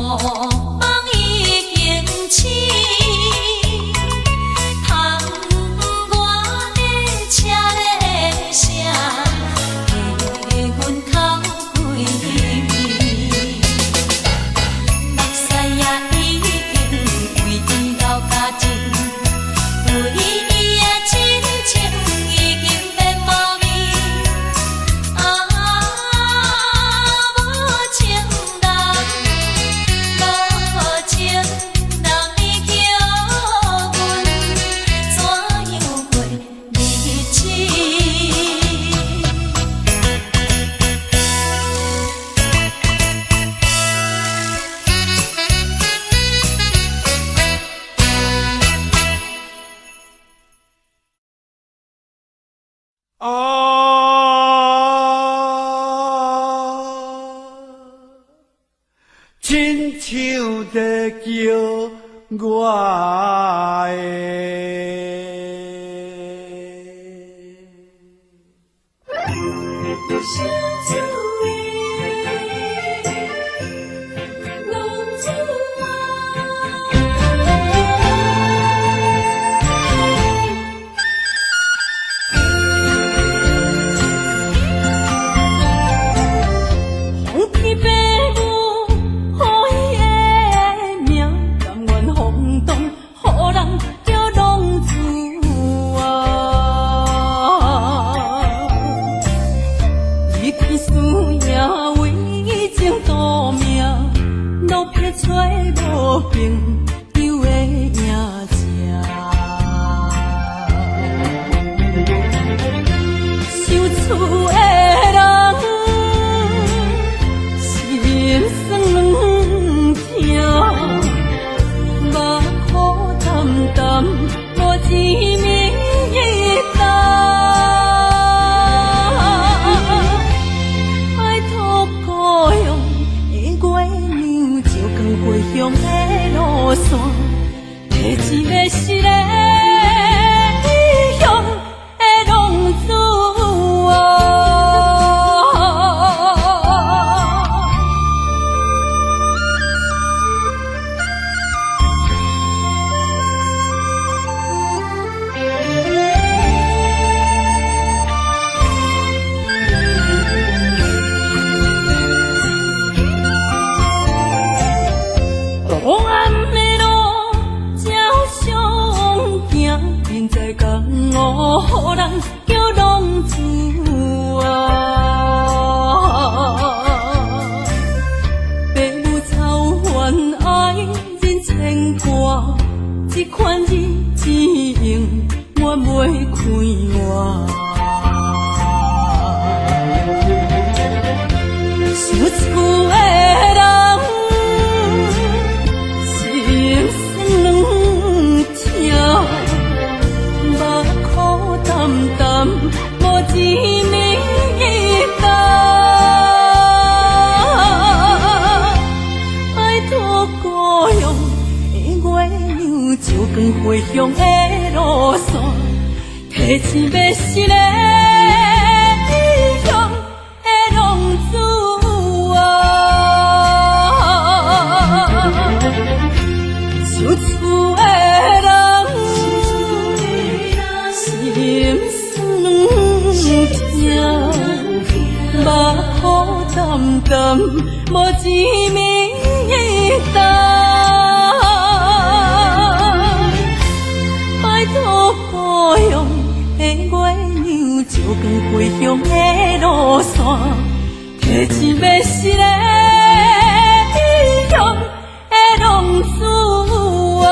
已經醒，窗外的車的聲，替阮哭規暝。目屎也已經為伊流乾淨，對伊的真情已經變無味。啊，無情人，無情人，你叫阮怎樣過日子？啊，親像在叫我的。相思的浪子啊！风天白雾，予伊的名，甘愿风动，予人叫浪子啊！离去思夜为情赌命，落魄找无朋友的影子。想厝的人，心酸软疼，目苦澹澹，无一暝担。拜托故乡的月娘，照光回乡的路线，提一个失的异乡的浪子啊！黑暗的路照相行，人在江湖，予人叫浪子啊！白母草原爱人牵挂，这款日子永远袂快活。想厝的人，心酸软疼，目苦澹澹，无一暝担。拜托故乡的月娘，照光回乡的路线，提一个失的异乡的浪子啊！想厝的人，心酸软疼，目苦澹澹，无一暝担。拜托故乡的月娘，照光回乡的路线，提一个失的异乡的浪子啊！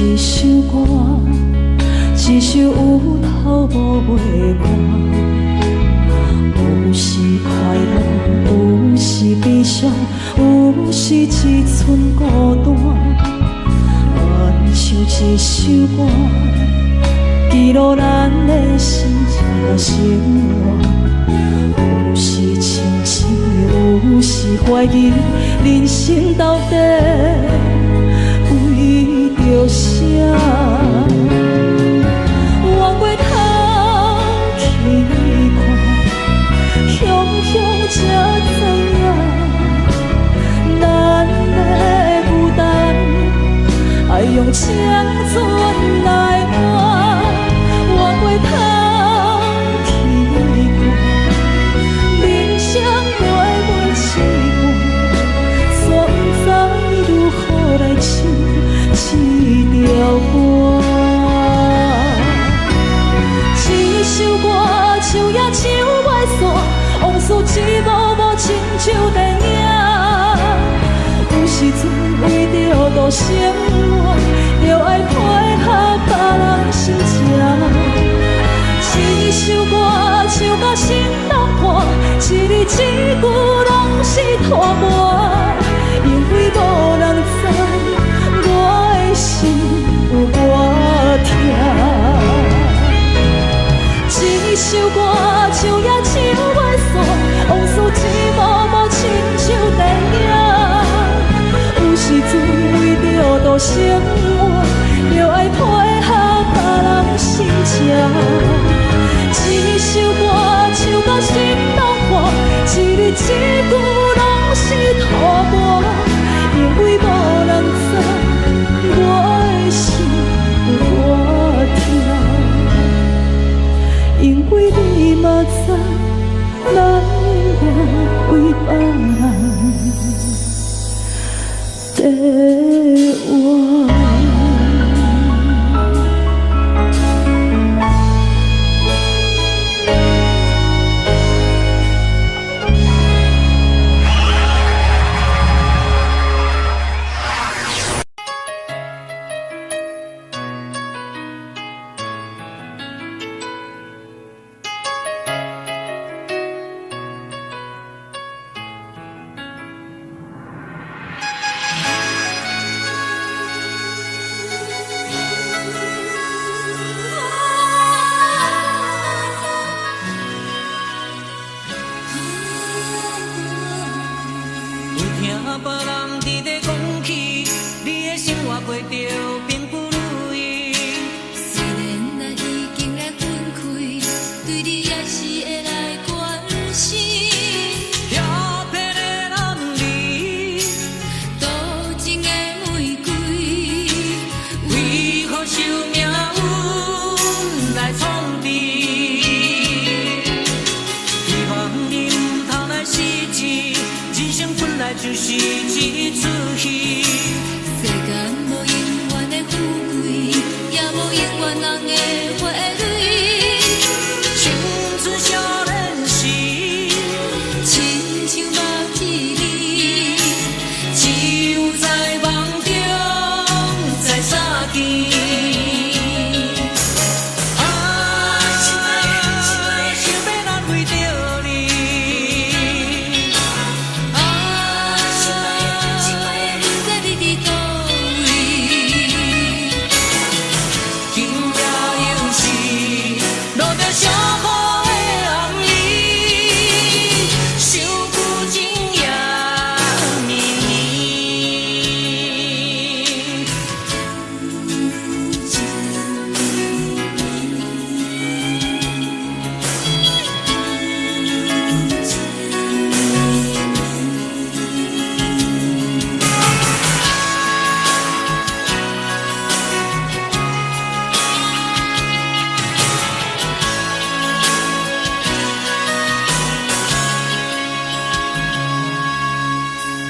一首歌，一首有頭無尾歌。有時快樂，有時悲傷，有時一寸孤單。親像一首歌，記錄咱的心情甲生活。有時清醒，有時懷疑，人生到底為著啥？回過頭去看，雄雄才知影，咱的孤單愛用青春來換。回過頭去看，人生短短一半，煞不知如何來唱這條歌。這首歌唱也唱袂煞，往事一幕幕親像電影。有時陣為著度生活，著愛配合別人心情。這首歌唱甲心攏破，一字一句攏是拖磨。因為無人知我的心有偌疼。這首歌唱也唱袂煞，往事一幕幕親像電影。有時陣為著度生活，著愛配合別人心情。這首歌唱甲心攏破，一字一句攏是拖磨。因為無人知我的心有偌疼。因為你嘛知，咱永遠為別人在活。有聽別人佇咧講起，你的生活過著並不如意。雖然咱已經來分開，對你也是會來關心。協騙的男兒，多情的玫瑰，為何受命運來創治？希望你毋通來失志，人生本來就是一齣戲。世間無永遠的富貴，也無永遠人的花蕊。青春少年時，親像目一暝，只有在夢中才相見。啊，想欲難為著你。啊，不知你佇佗位。今夜又是落著小雨的暗暝，傷久情也綿綿。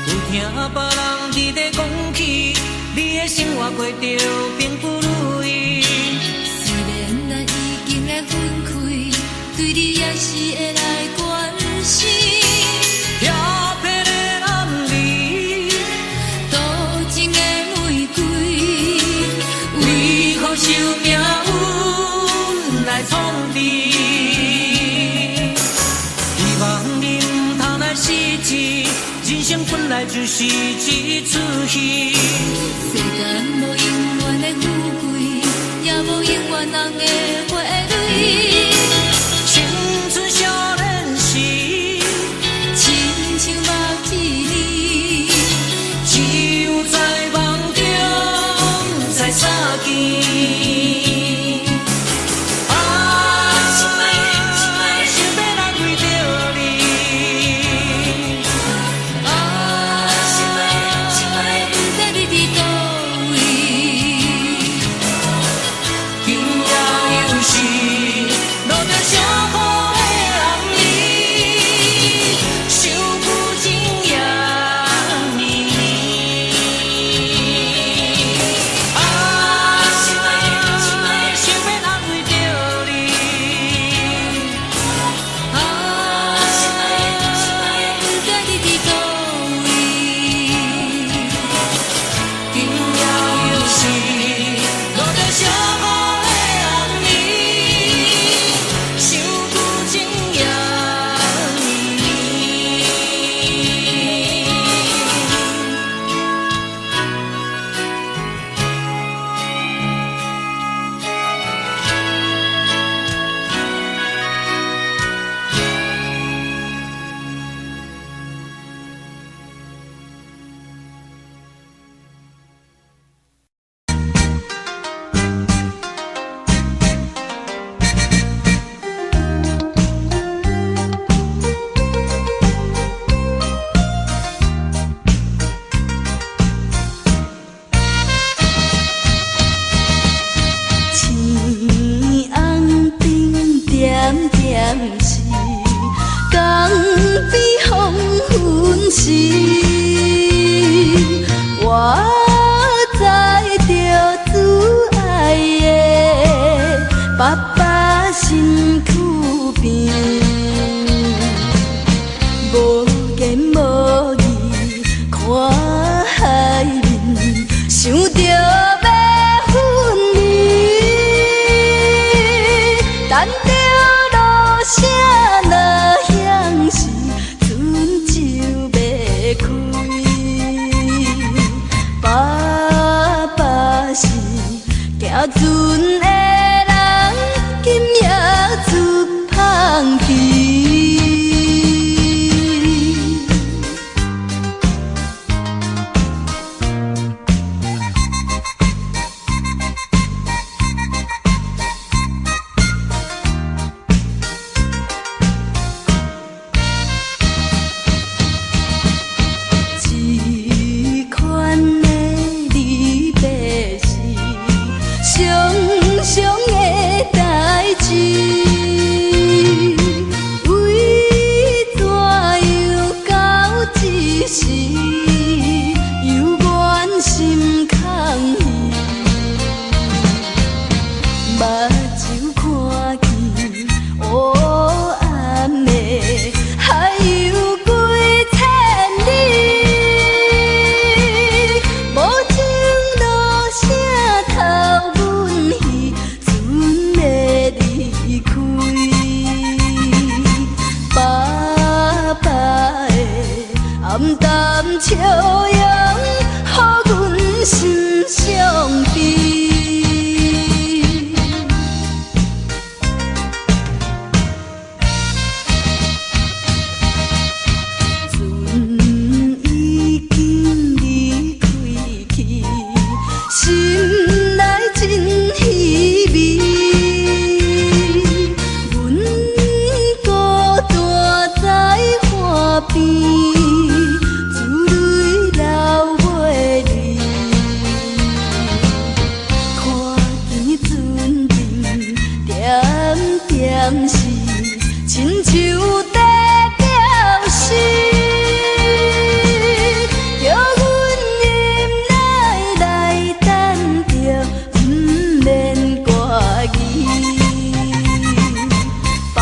有聽別人佇咧講起，你的生活過著並不如意。雖然咱已經來分開，對你也是會來關心。協騙的男兒，多情的玫瑰，為本來就是一齣戲。世間無永遠的富貴，也無永遠紅的花蕊。青春少年時，親像目一暝，只有在夢中才相見。啊，想欲來為著你。啊，不知你佇佗位。今夜又是落著小雨的暗暝，想久情也绵綿。啊，想欲安慰著你。啊，不知你佇佗位。今夜又是落著小雨的暗暝，想久情也绵綿。青红灯点点是，江边黄昏时，我载著主愛的爸爸身軀邊，無言無語看海面，想著欲分離，等著露聲若響時，船就欲開。爸爸是行船的人，今夜出芳期。這款的離別是常常的代誌，為怎樣到這時猶原心空虛？目睭看見烏暗的海洋幾千里，無情落聲頭阮彼船欲離開。爸爸的暗淡笑容，予阮心傷悲。船已經離開去，心內真稀微。阮孤單在岸邊，珠淚流袂離。看見船燈點點是，親像在表示，叫阮忍耐來等著，毋免掛記。爸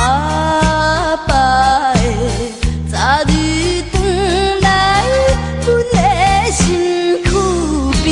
爸的早日轉來，阮的身軀邊。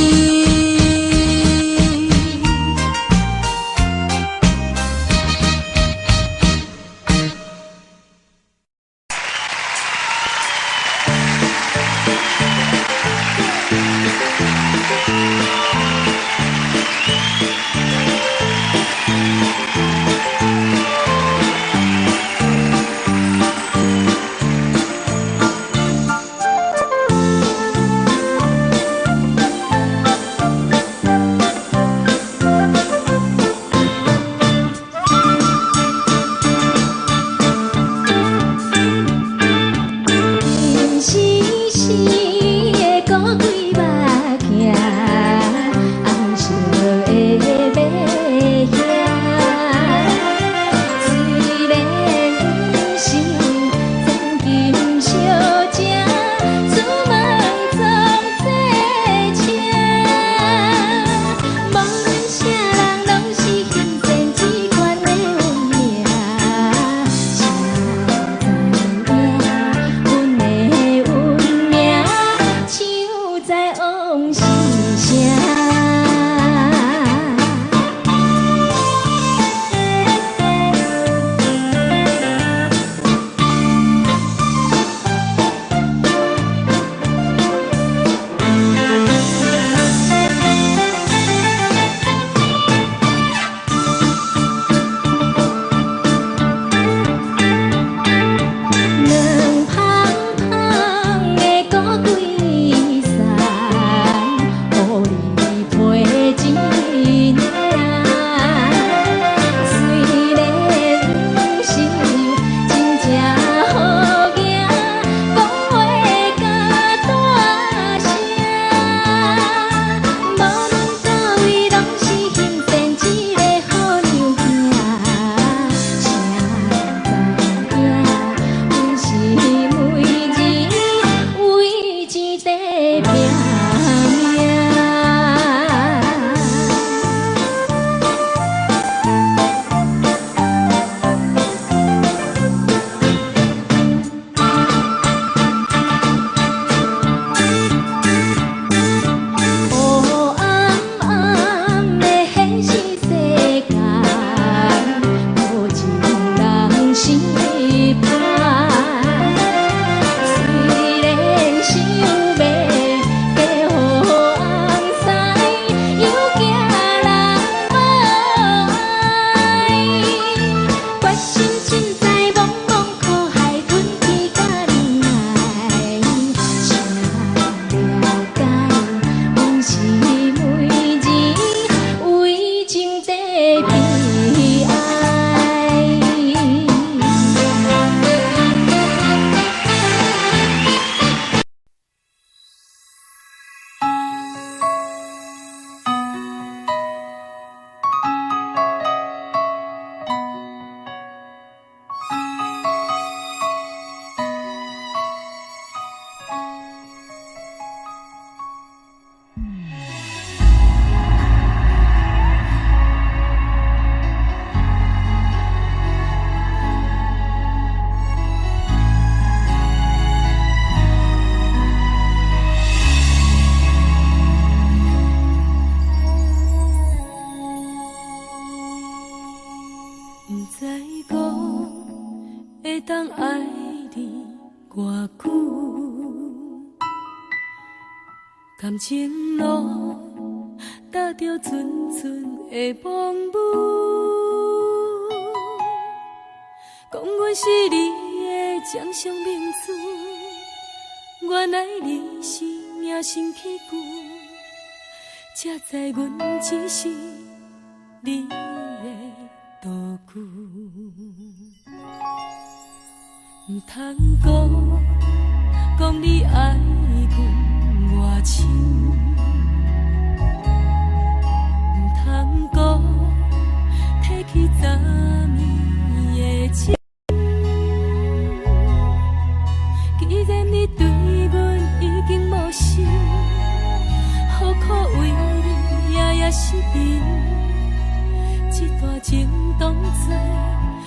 偌久，感情路踏著阵阵的风雨，讲阮是你的掌上明珠，原来你是隐身器具，才知阮只是你的道具。毋通讲，讲你爱阮偌深，毋通讲，提起昨暝的情。既然你对阮已经无心，何苦为你夜夜失眠？这段情当作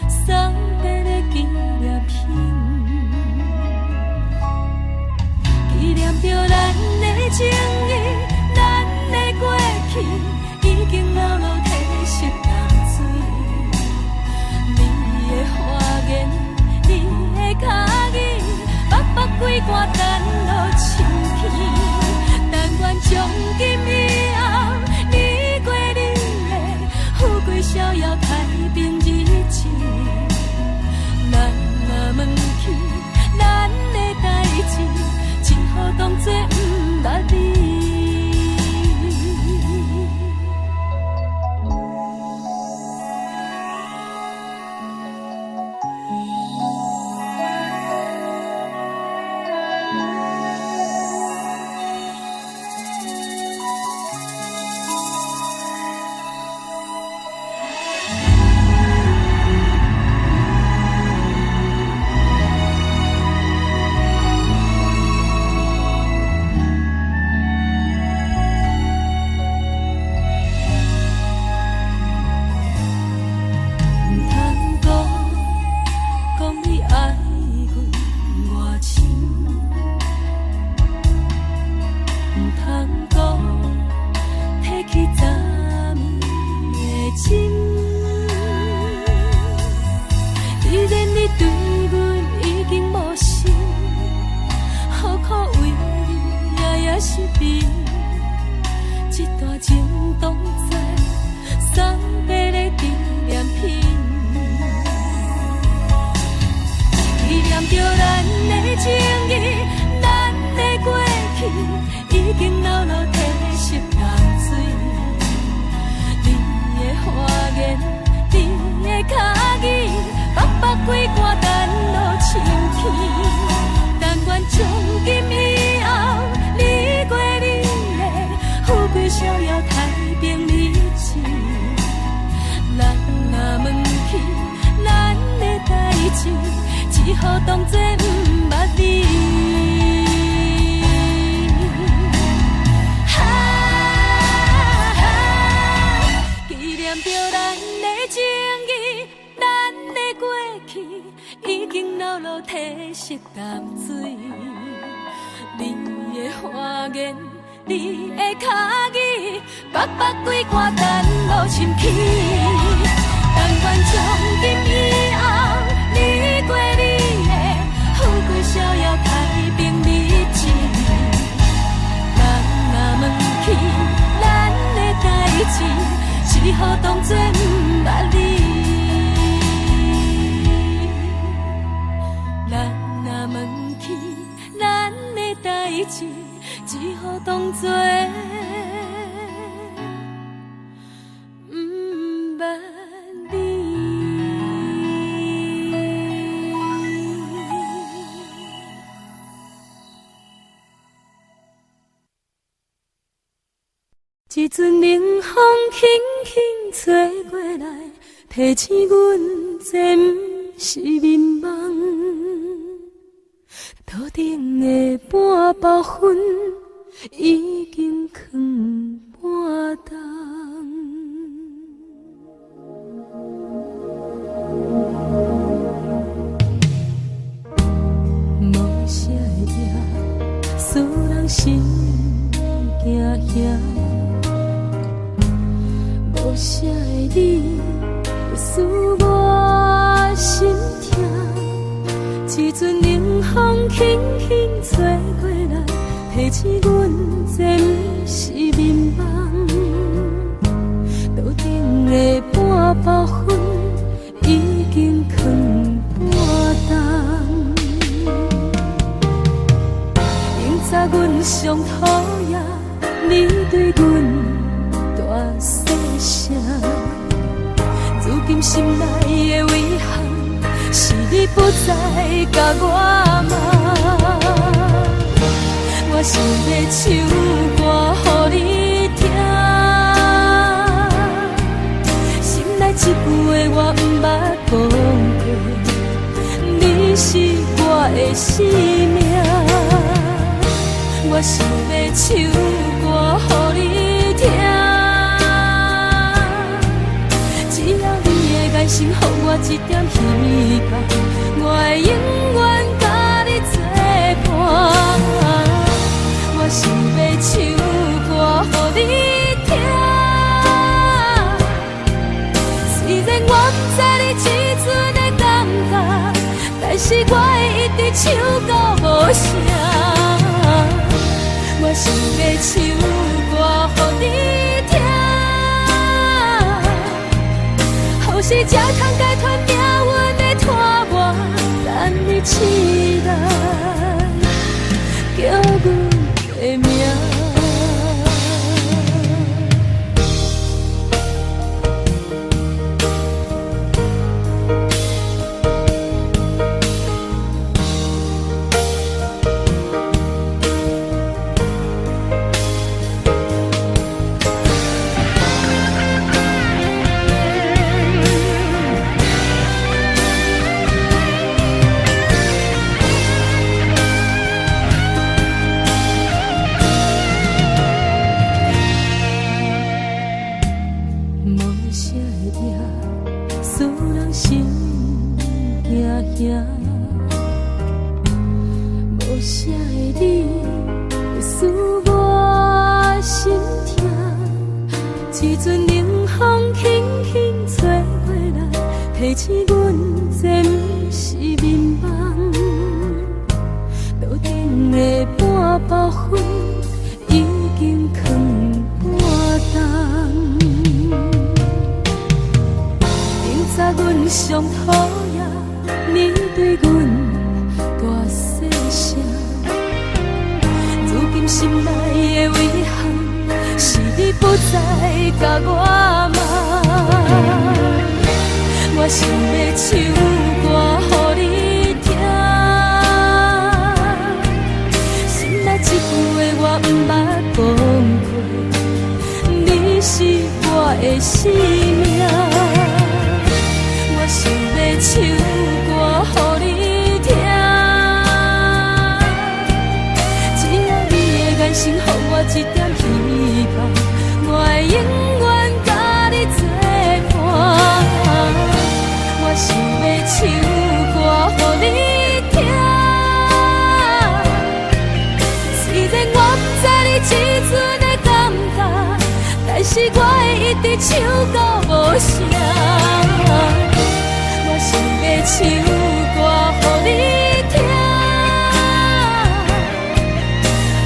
送别的纪念品，纪念著咱的情谊，咱的过去，已经流落褪色淡水。你的花言，你的脚印，北北规寒等落深去。但愿从今以后，你过你的，富贵逍遥太平日子。咱若问起咱的代誌，只好當作毋捌你。毋通講，講你愛阮偌深，毋通講，提起昨暝的情。既然你對阮已經無心，何苦為你夜夜失眠？這段情當作送別的紀念品，紀念著咱的情誼，咱的過去，已經流落褪色淡水。你的花言，你的腳印，北北規寒等落深去。但願從今以後，你過你的，富貴逍遙太平日子。咱若問起咱的代誌，只好當作毋捌你。哈，紀念著咱的情誼，咱的過去，已經流落褪色淡水。你的花言，你的腳印，北北規寒等落深去。但願從今以後，你過你的，富貴逍遙太平日子。人若問起咱的代誌，只好當作毋捌你。人若問起咱的代誌，只好當作毋捌你。一阵冷風輕輕吹過來，提醒阮這毋是眠夢。桌頂的半包雲已經囥半冬。無聲的夜，使人心驚嚇。無聲的你，使我心痛。一一阵冷风轻轻吹过来，提醒阮这毋是眠梦。桌顶的半包烟已经囥半冬。永早阮上讨厌你对阮大细声，如今心内的遗憾是你不再共我骂。我想欲唱歌予你听，心内这句话我毋捌讲过，你是我的生命。我想欲唱歌予你听，只要你的眼神予我一点希望，我会永远佮你作伴。我想欲唱歌予你听，虽然我不知你这阵的感觉，但是我会一直唱到无声。我想欲唱歌予你听，予时才通解脱命运的拖磨，等你醒来，叫阮的名。无声的夜，使人心惊吓。无声的你，使我心痛。一阵冷风轻轻吹过来，提醒阮这毋是眠梦。桌顶的半包烟已经囥半冬。永早阮上讨厌你对阮大细声，如今心内的遗憾是你不再共我骂。我想欲唱歌予你听，心内这句话我毋捌讲过，你是我的生命。我想欲唱歌予你听，只要你的眼神予我一点希望，我会永远佮你作伴。我想欲唱歌予你听，虽然我不知你这阵的感觉，但是我会一直唱到无声。我想欲唱歌予你听，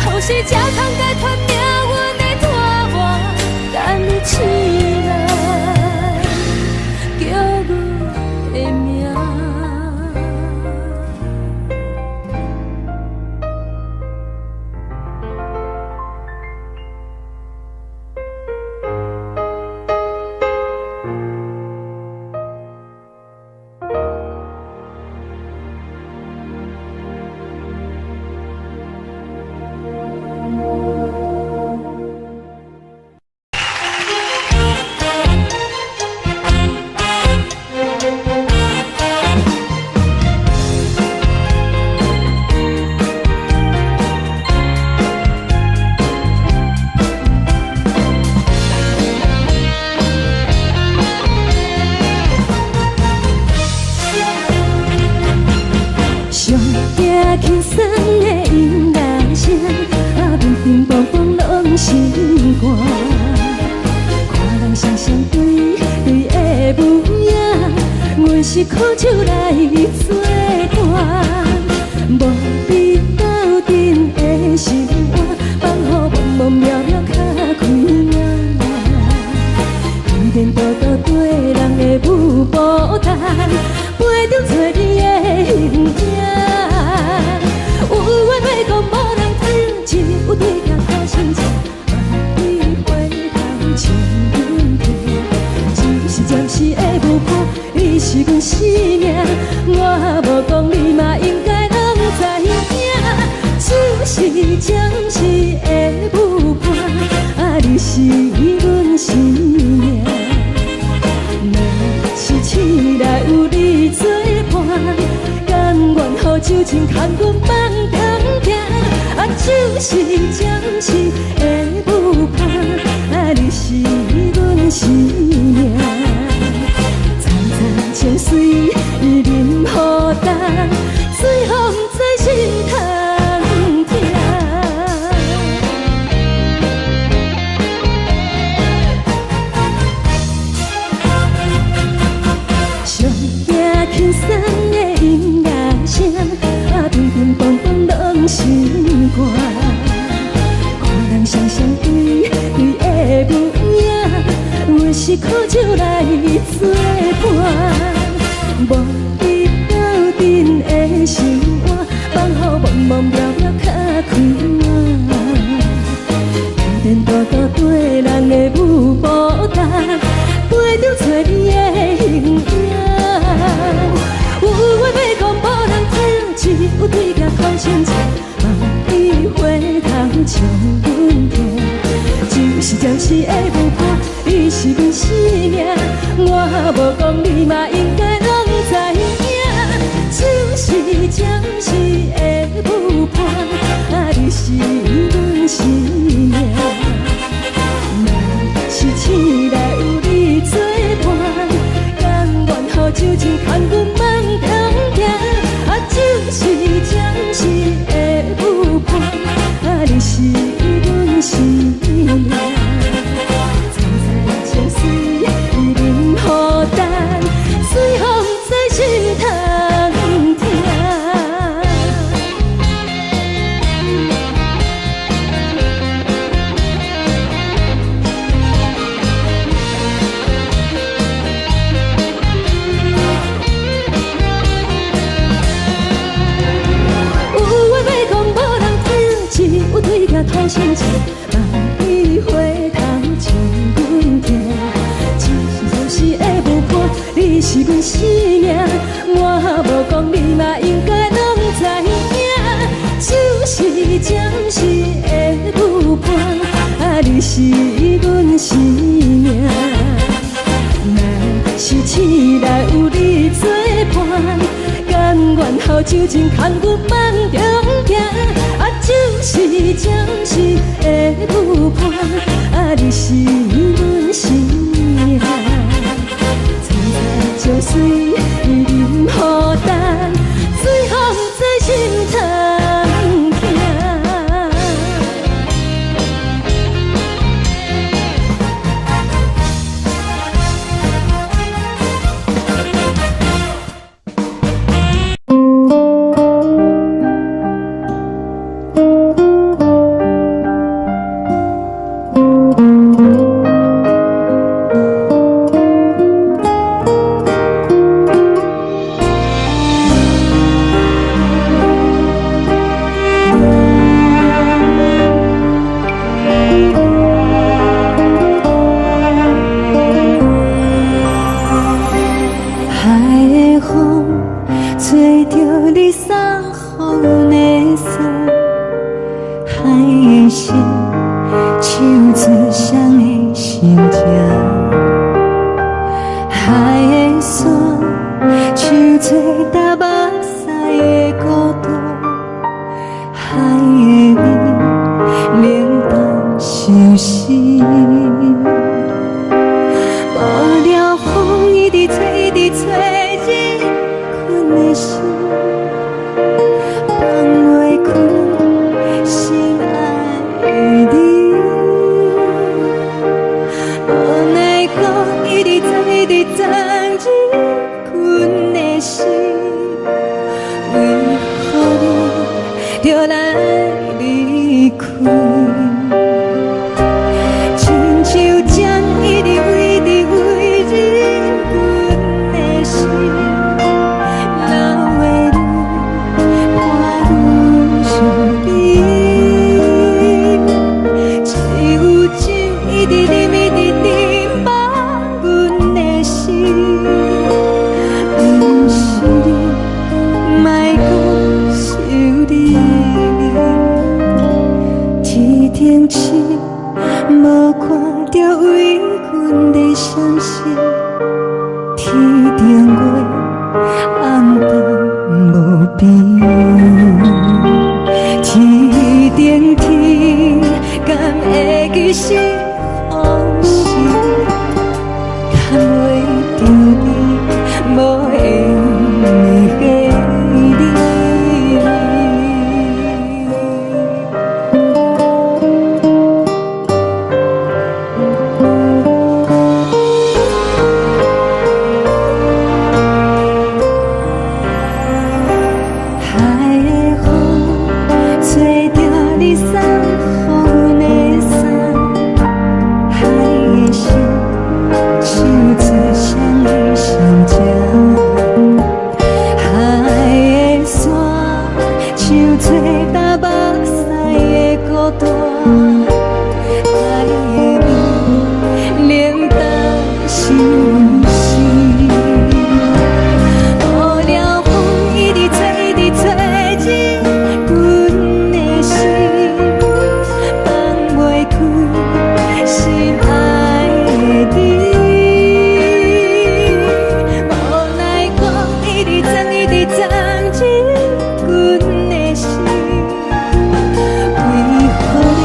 予时才通解脱命运的拖磨，等你醒来，叫阮的名。上惊轻松的音乐声，啊，乒乒乓乓拢心肝。看人双双对对的模样，阮是苦手来作伴。講無人聽，只有對鏡苦心情，望你回頭笑阮聽。只是暫時的舞伴，你是阮生命，我無講你嘛應該攏知影。只是暫時的舞伴，啊，你是阮生命。若是醒來有你作伴，甘願予酒精牽阮放長行。啊，只是暫時的舞伴，啊，你是阮生命。層層情水伊啉予乾，水予毋知心通疼。上驚輕鬆的音樂聲，啊，乒乒乓乓攏心肝。看人雙雙對對的舞影，阮是苦酒來作伴。無你鬥陣的生活，放予茫茫渺渺較快活。天天多多綴人的舞步重，陪著找你的形影。有話欲講無人聽，只有對鏡苦心情，望你回頭笑阮聽。只是暫時的舞伴，你是阮生命，我無講你嘛應該攏知影。只是暫時的舞伴，啊，你是阮生命。若是醒來有你作伴，甘願予酒精牽阮放長行。啊，只是暫時的舞伴，啊，你是阮生命。層層情水伊啉予乾，水予毋知心通疼。有話欲講無人聽，只有對鏡苦心情，望你回頭笑阮聽。只是暫時的舞伴，你是阮生命，我無講你嘛應該攏知影。只是暫時的舞伴，啊，你是阮生命。若是醒來有你作伴，甘願予酒精牽阮放長行。啊，只是暫時的舞伴，啊，你是阮生命。層層情水伊啉予乾，水予毋知心通疼。海的風吹著你送予阮的衫，海的聲唱出誰的心情，海的沙唱出踏目屎的孤獨，海的味冷淡相思。無聊風一直吹，一直吹，入困的心，放袂開心愛的你。無奈何一直藏，一直藏入困的心，為何你著來離開？親像針一直一直飛入阮的心，流的淚伴阮相依。天頂星無看著為阮咧閃爍，天頂月暗淡無邊。天頂天，敢會記是予是？牽袂著你，無緣的彼个你。海的風吹著你送予阮的衫，海的聲唱出誰的心情，海的沙唱出東北西的孤單，海的味冷淡相思。無聊風一直吹，一直吹進阮的心，放袂開心愛的你。無奈風一直鑽，一直鑽進阮的心，為予你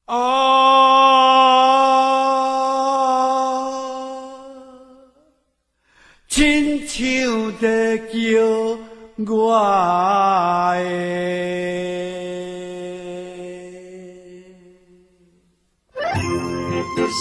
啊，親像在叫我的。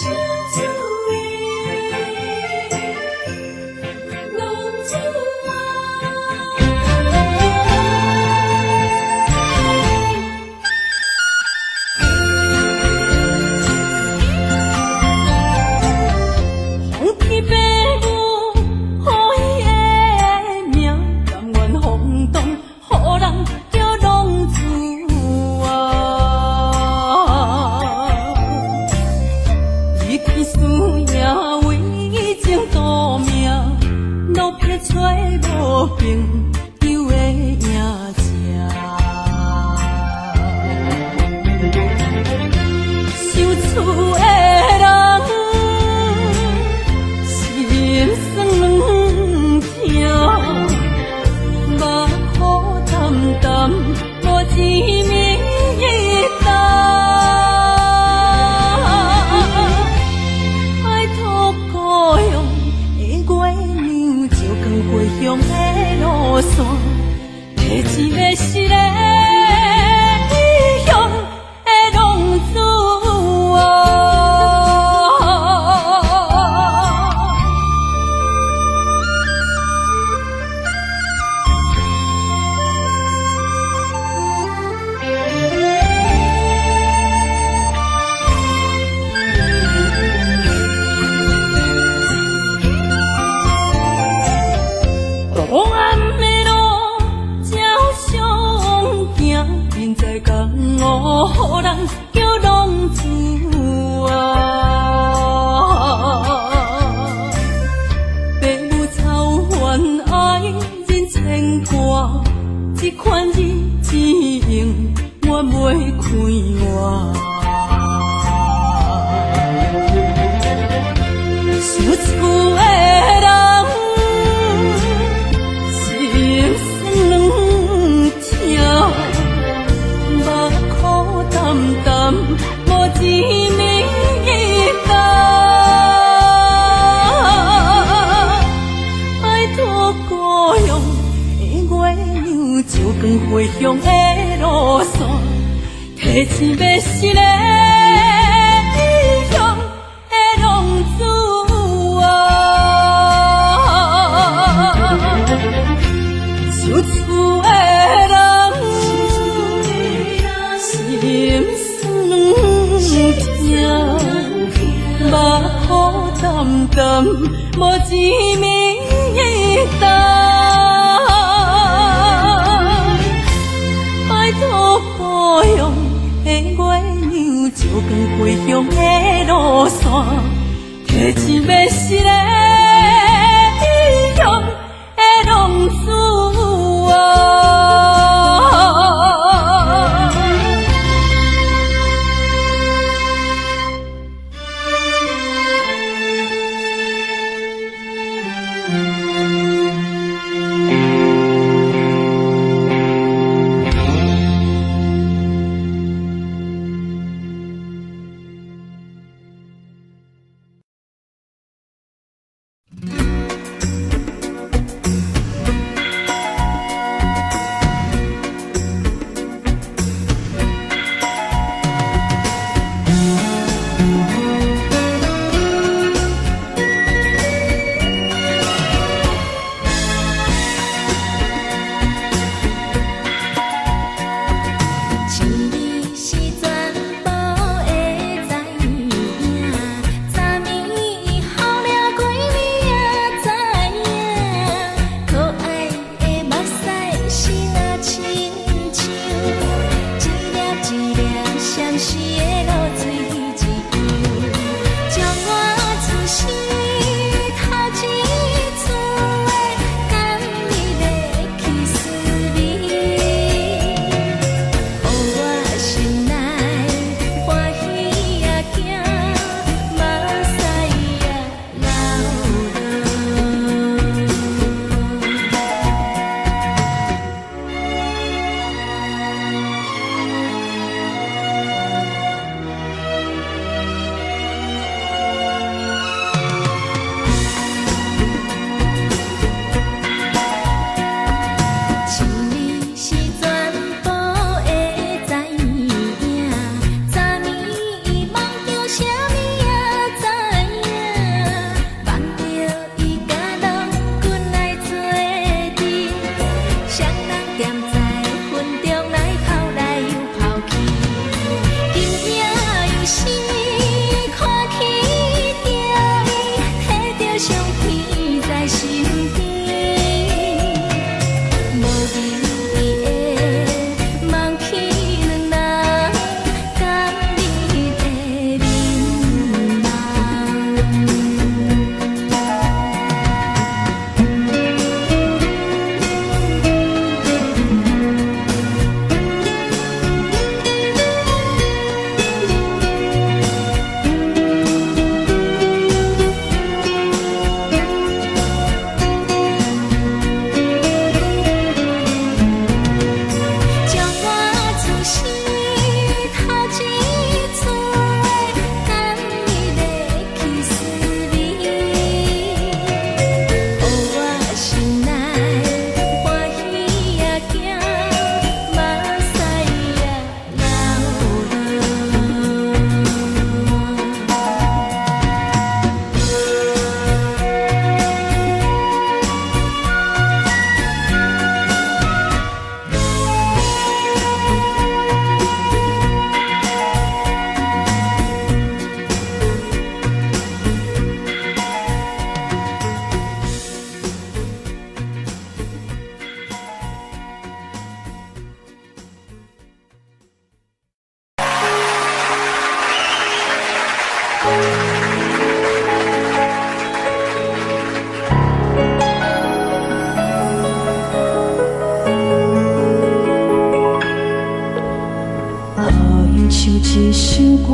親像一首歌，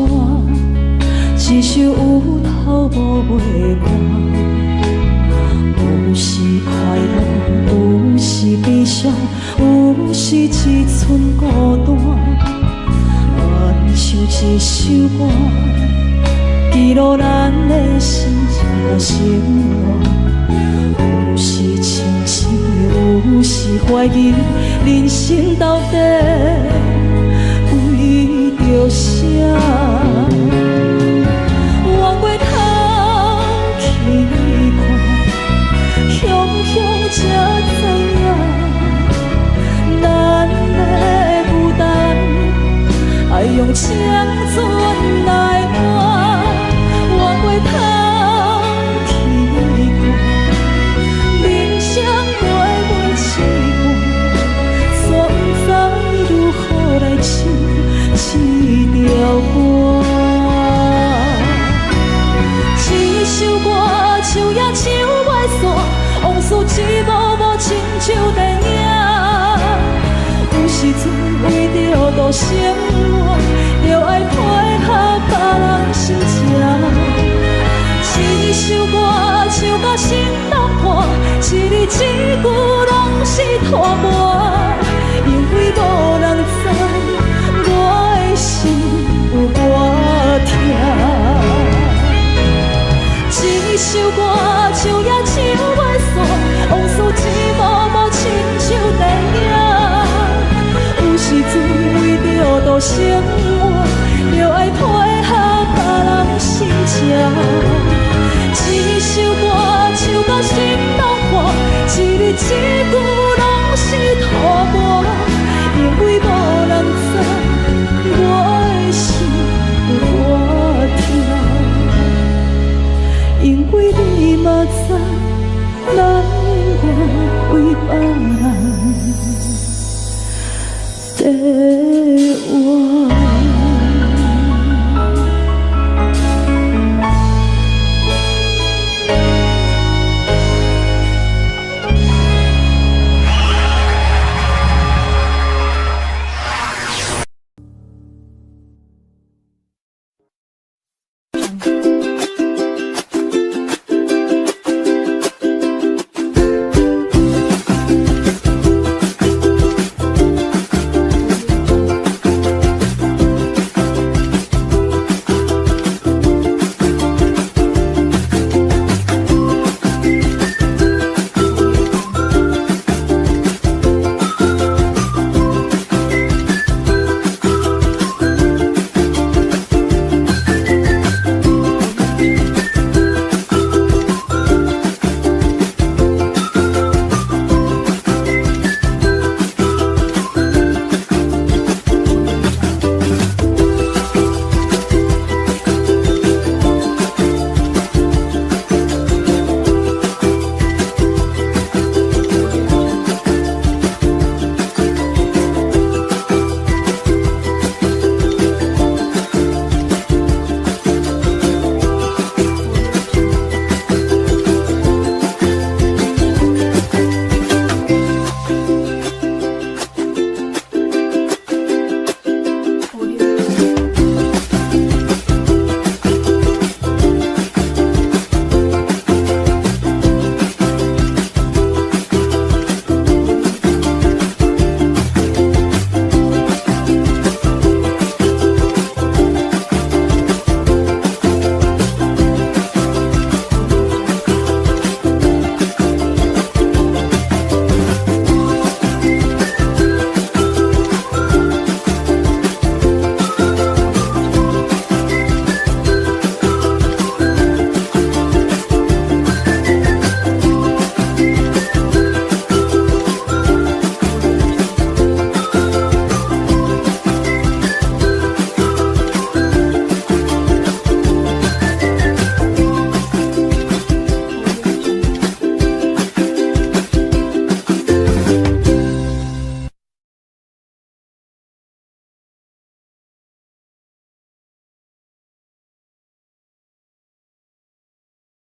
一首有頭無尾歌。有時快樂，有時悲傷，有時一寸孤單。親像一首歌，記錄咱的心情生活。有時清醒，有時懷疑，人生到底為著啥？回過頭去看，雄雄才知影，咱的孤單愛用青春來換。回過頭去看，人生短短一半，煞毋知如何來唱這條歌。這首歌唱也唱袂煞，往事一幕幕親像電影。有時陣為著度生活，著愛配合別人心情。這首歌唱甲心攏破，一字一句攏是塗抹，因為無人知我的心有偌疼。這首歌唱也唱袂煞，往事一幕幕親像電影。有時陣為著度生活，著愛配合別人心情。這首歌唱甲心攏破，一字一句攏是塗抹，因為無人知我的心有偌疼。因為你嘛知，咱永遠為別人在活。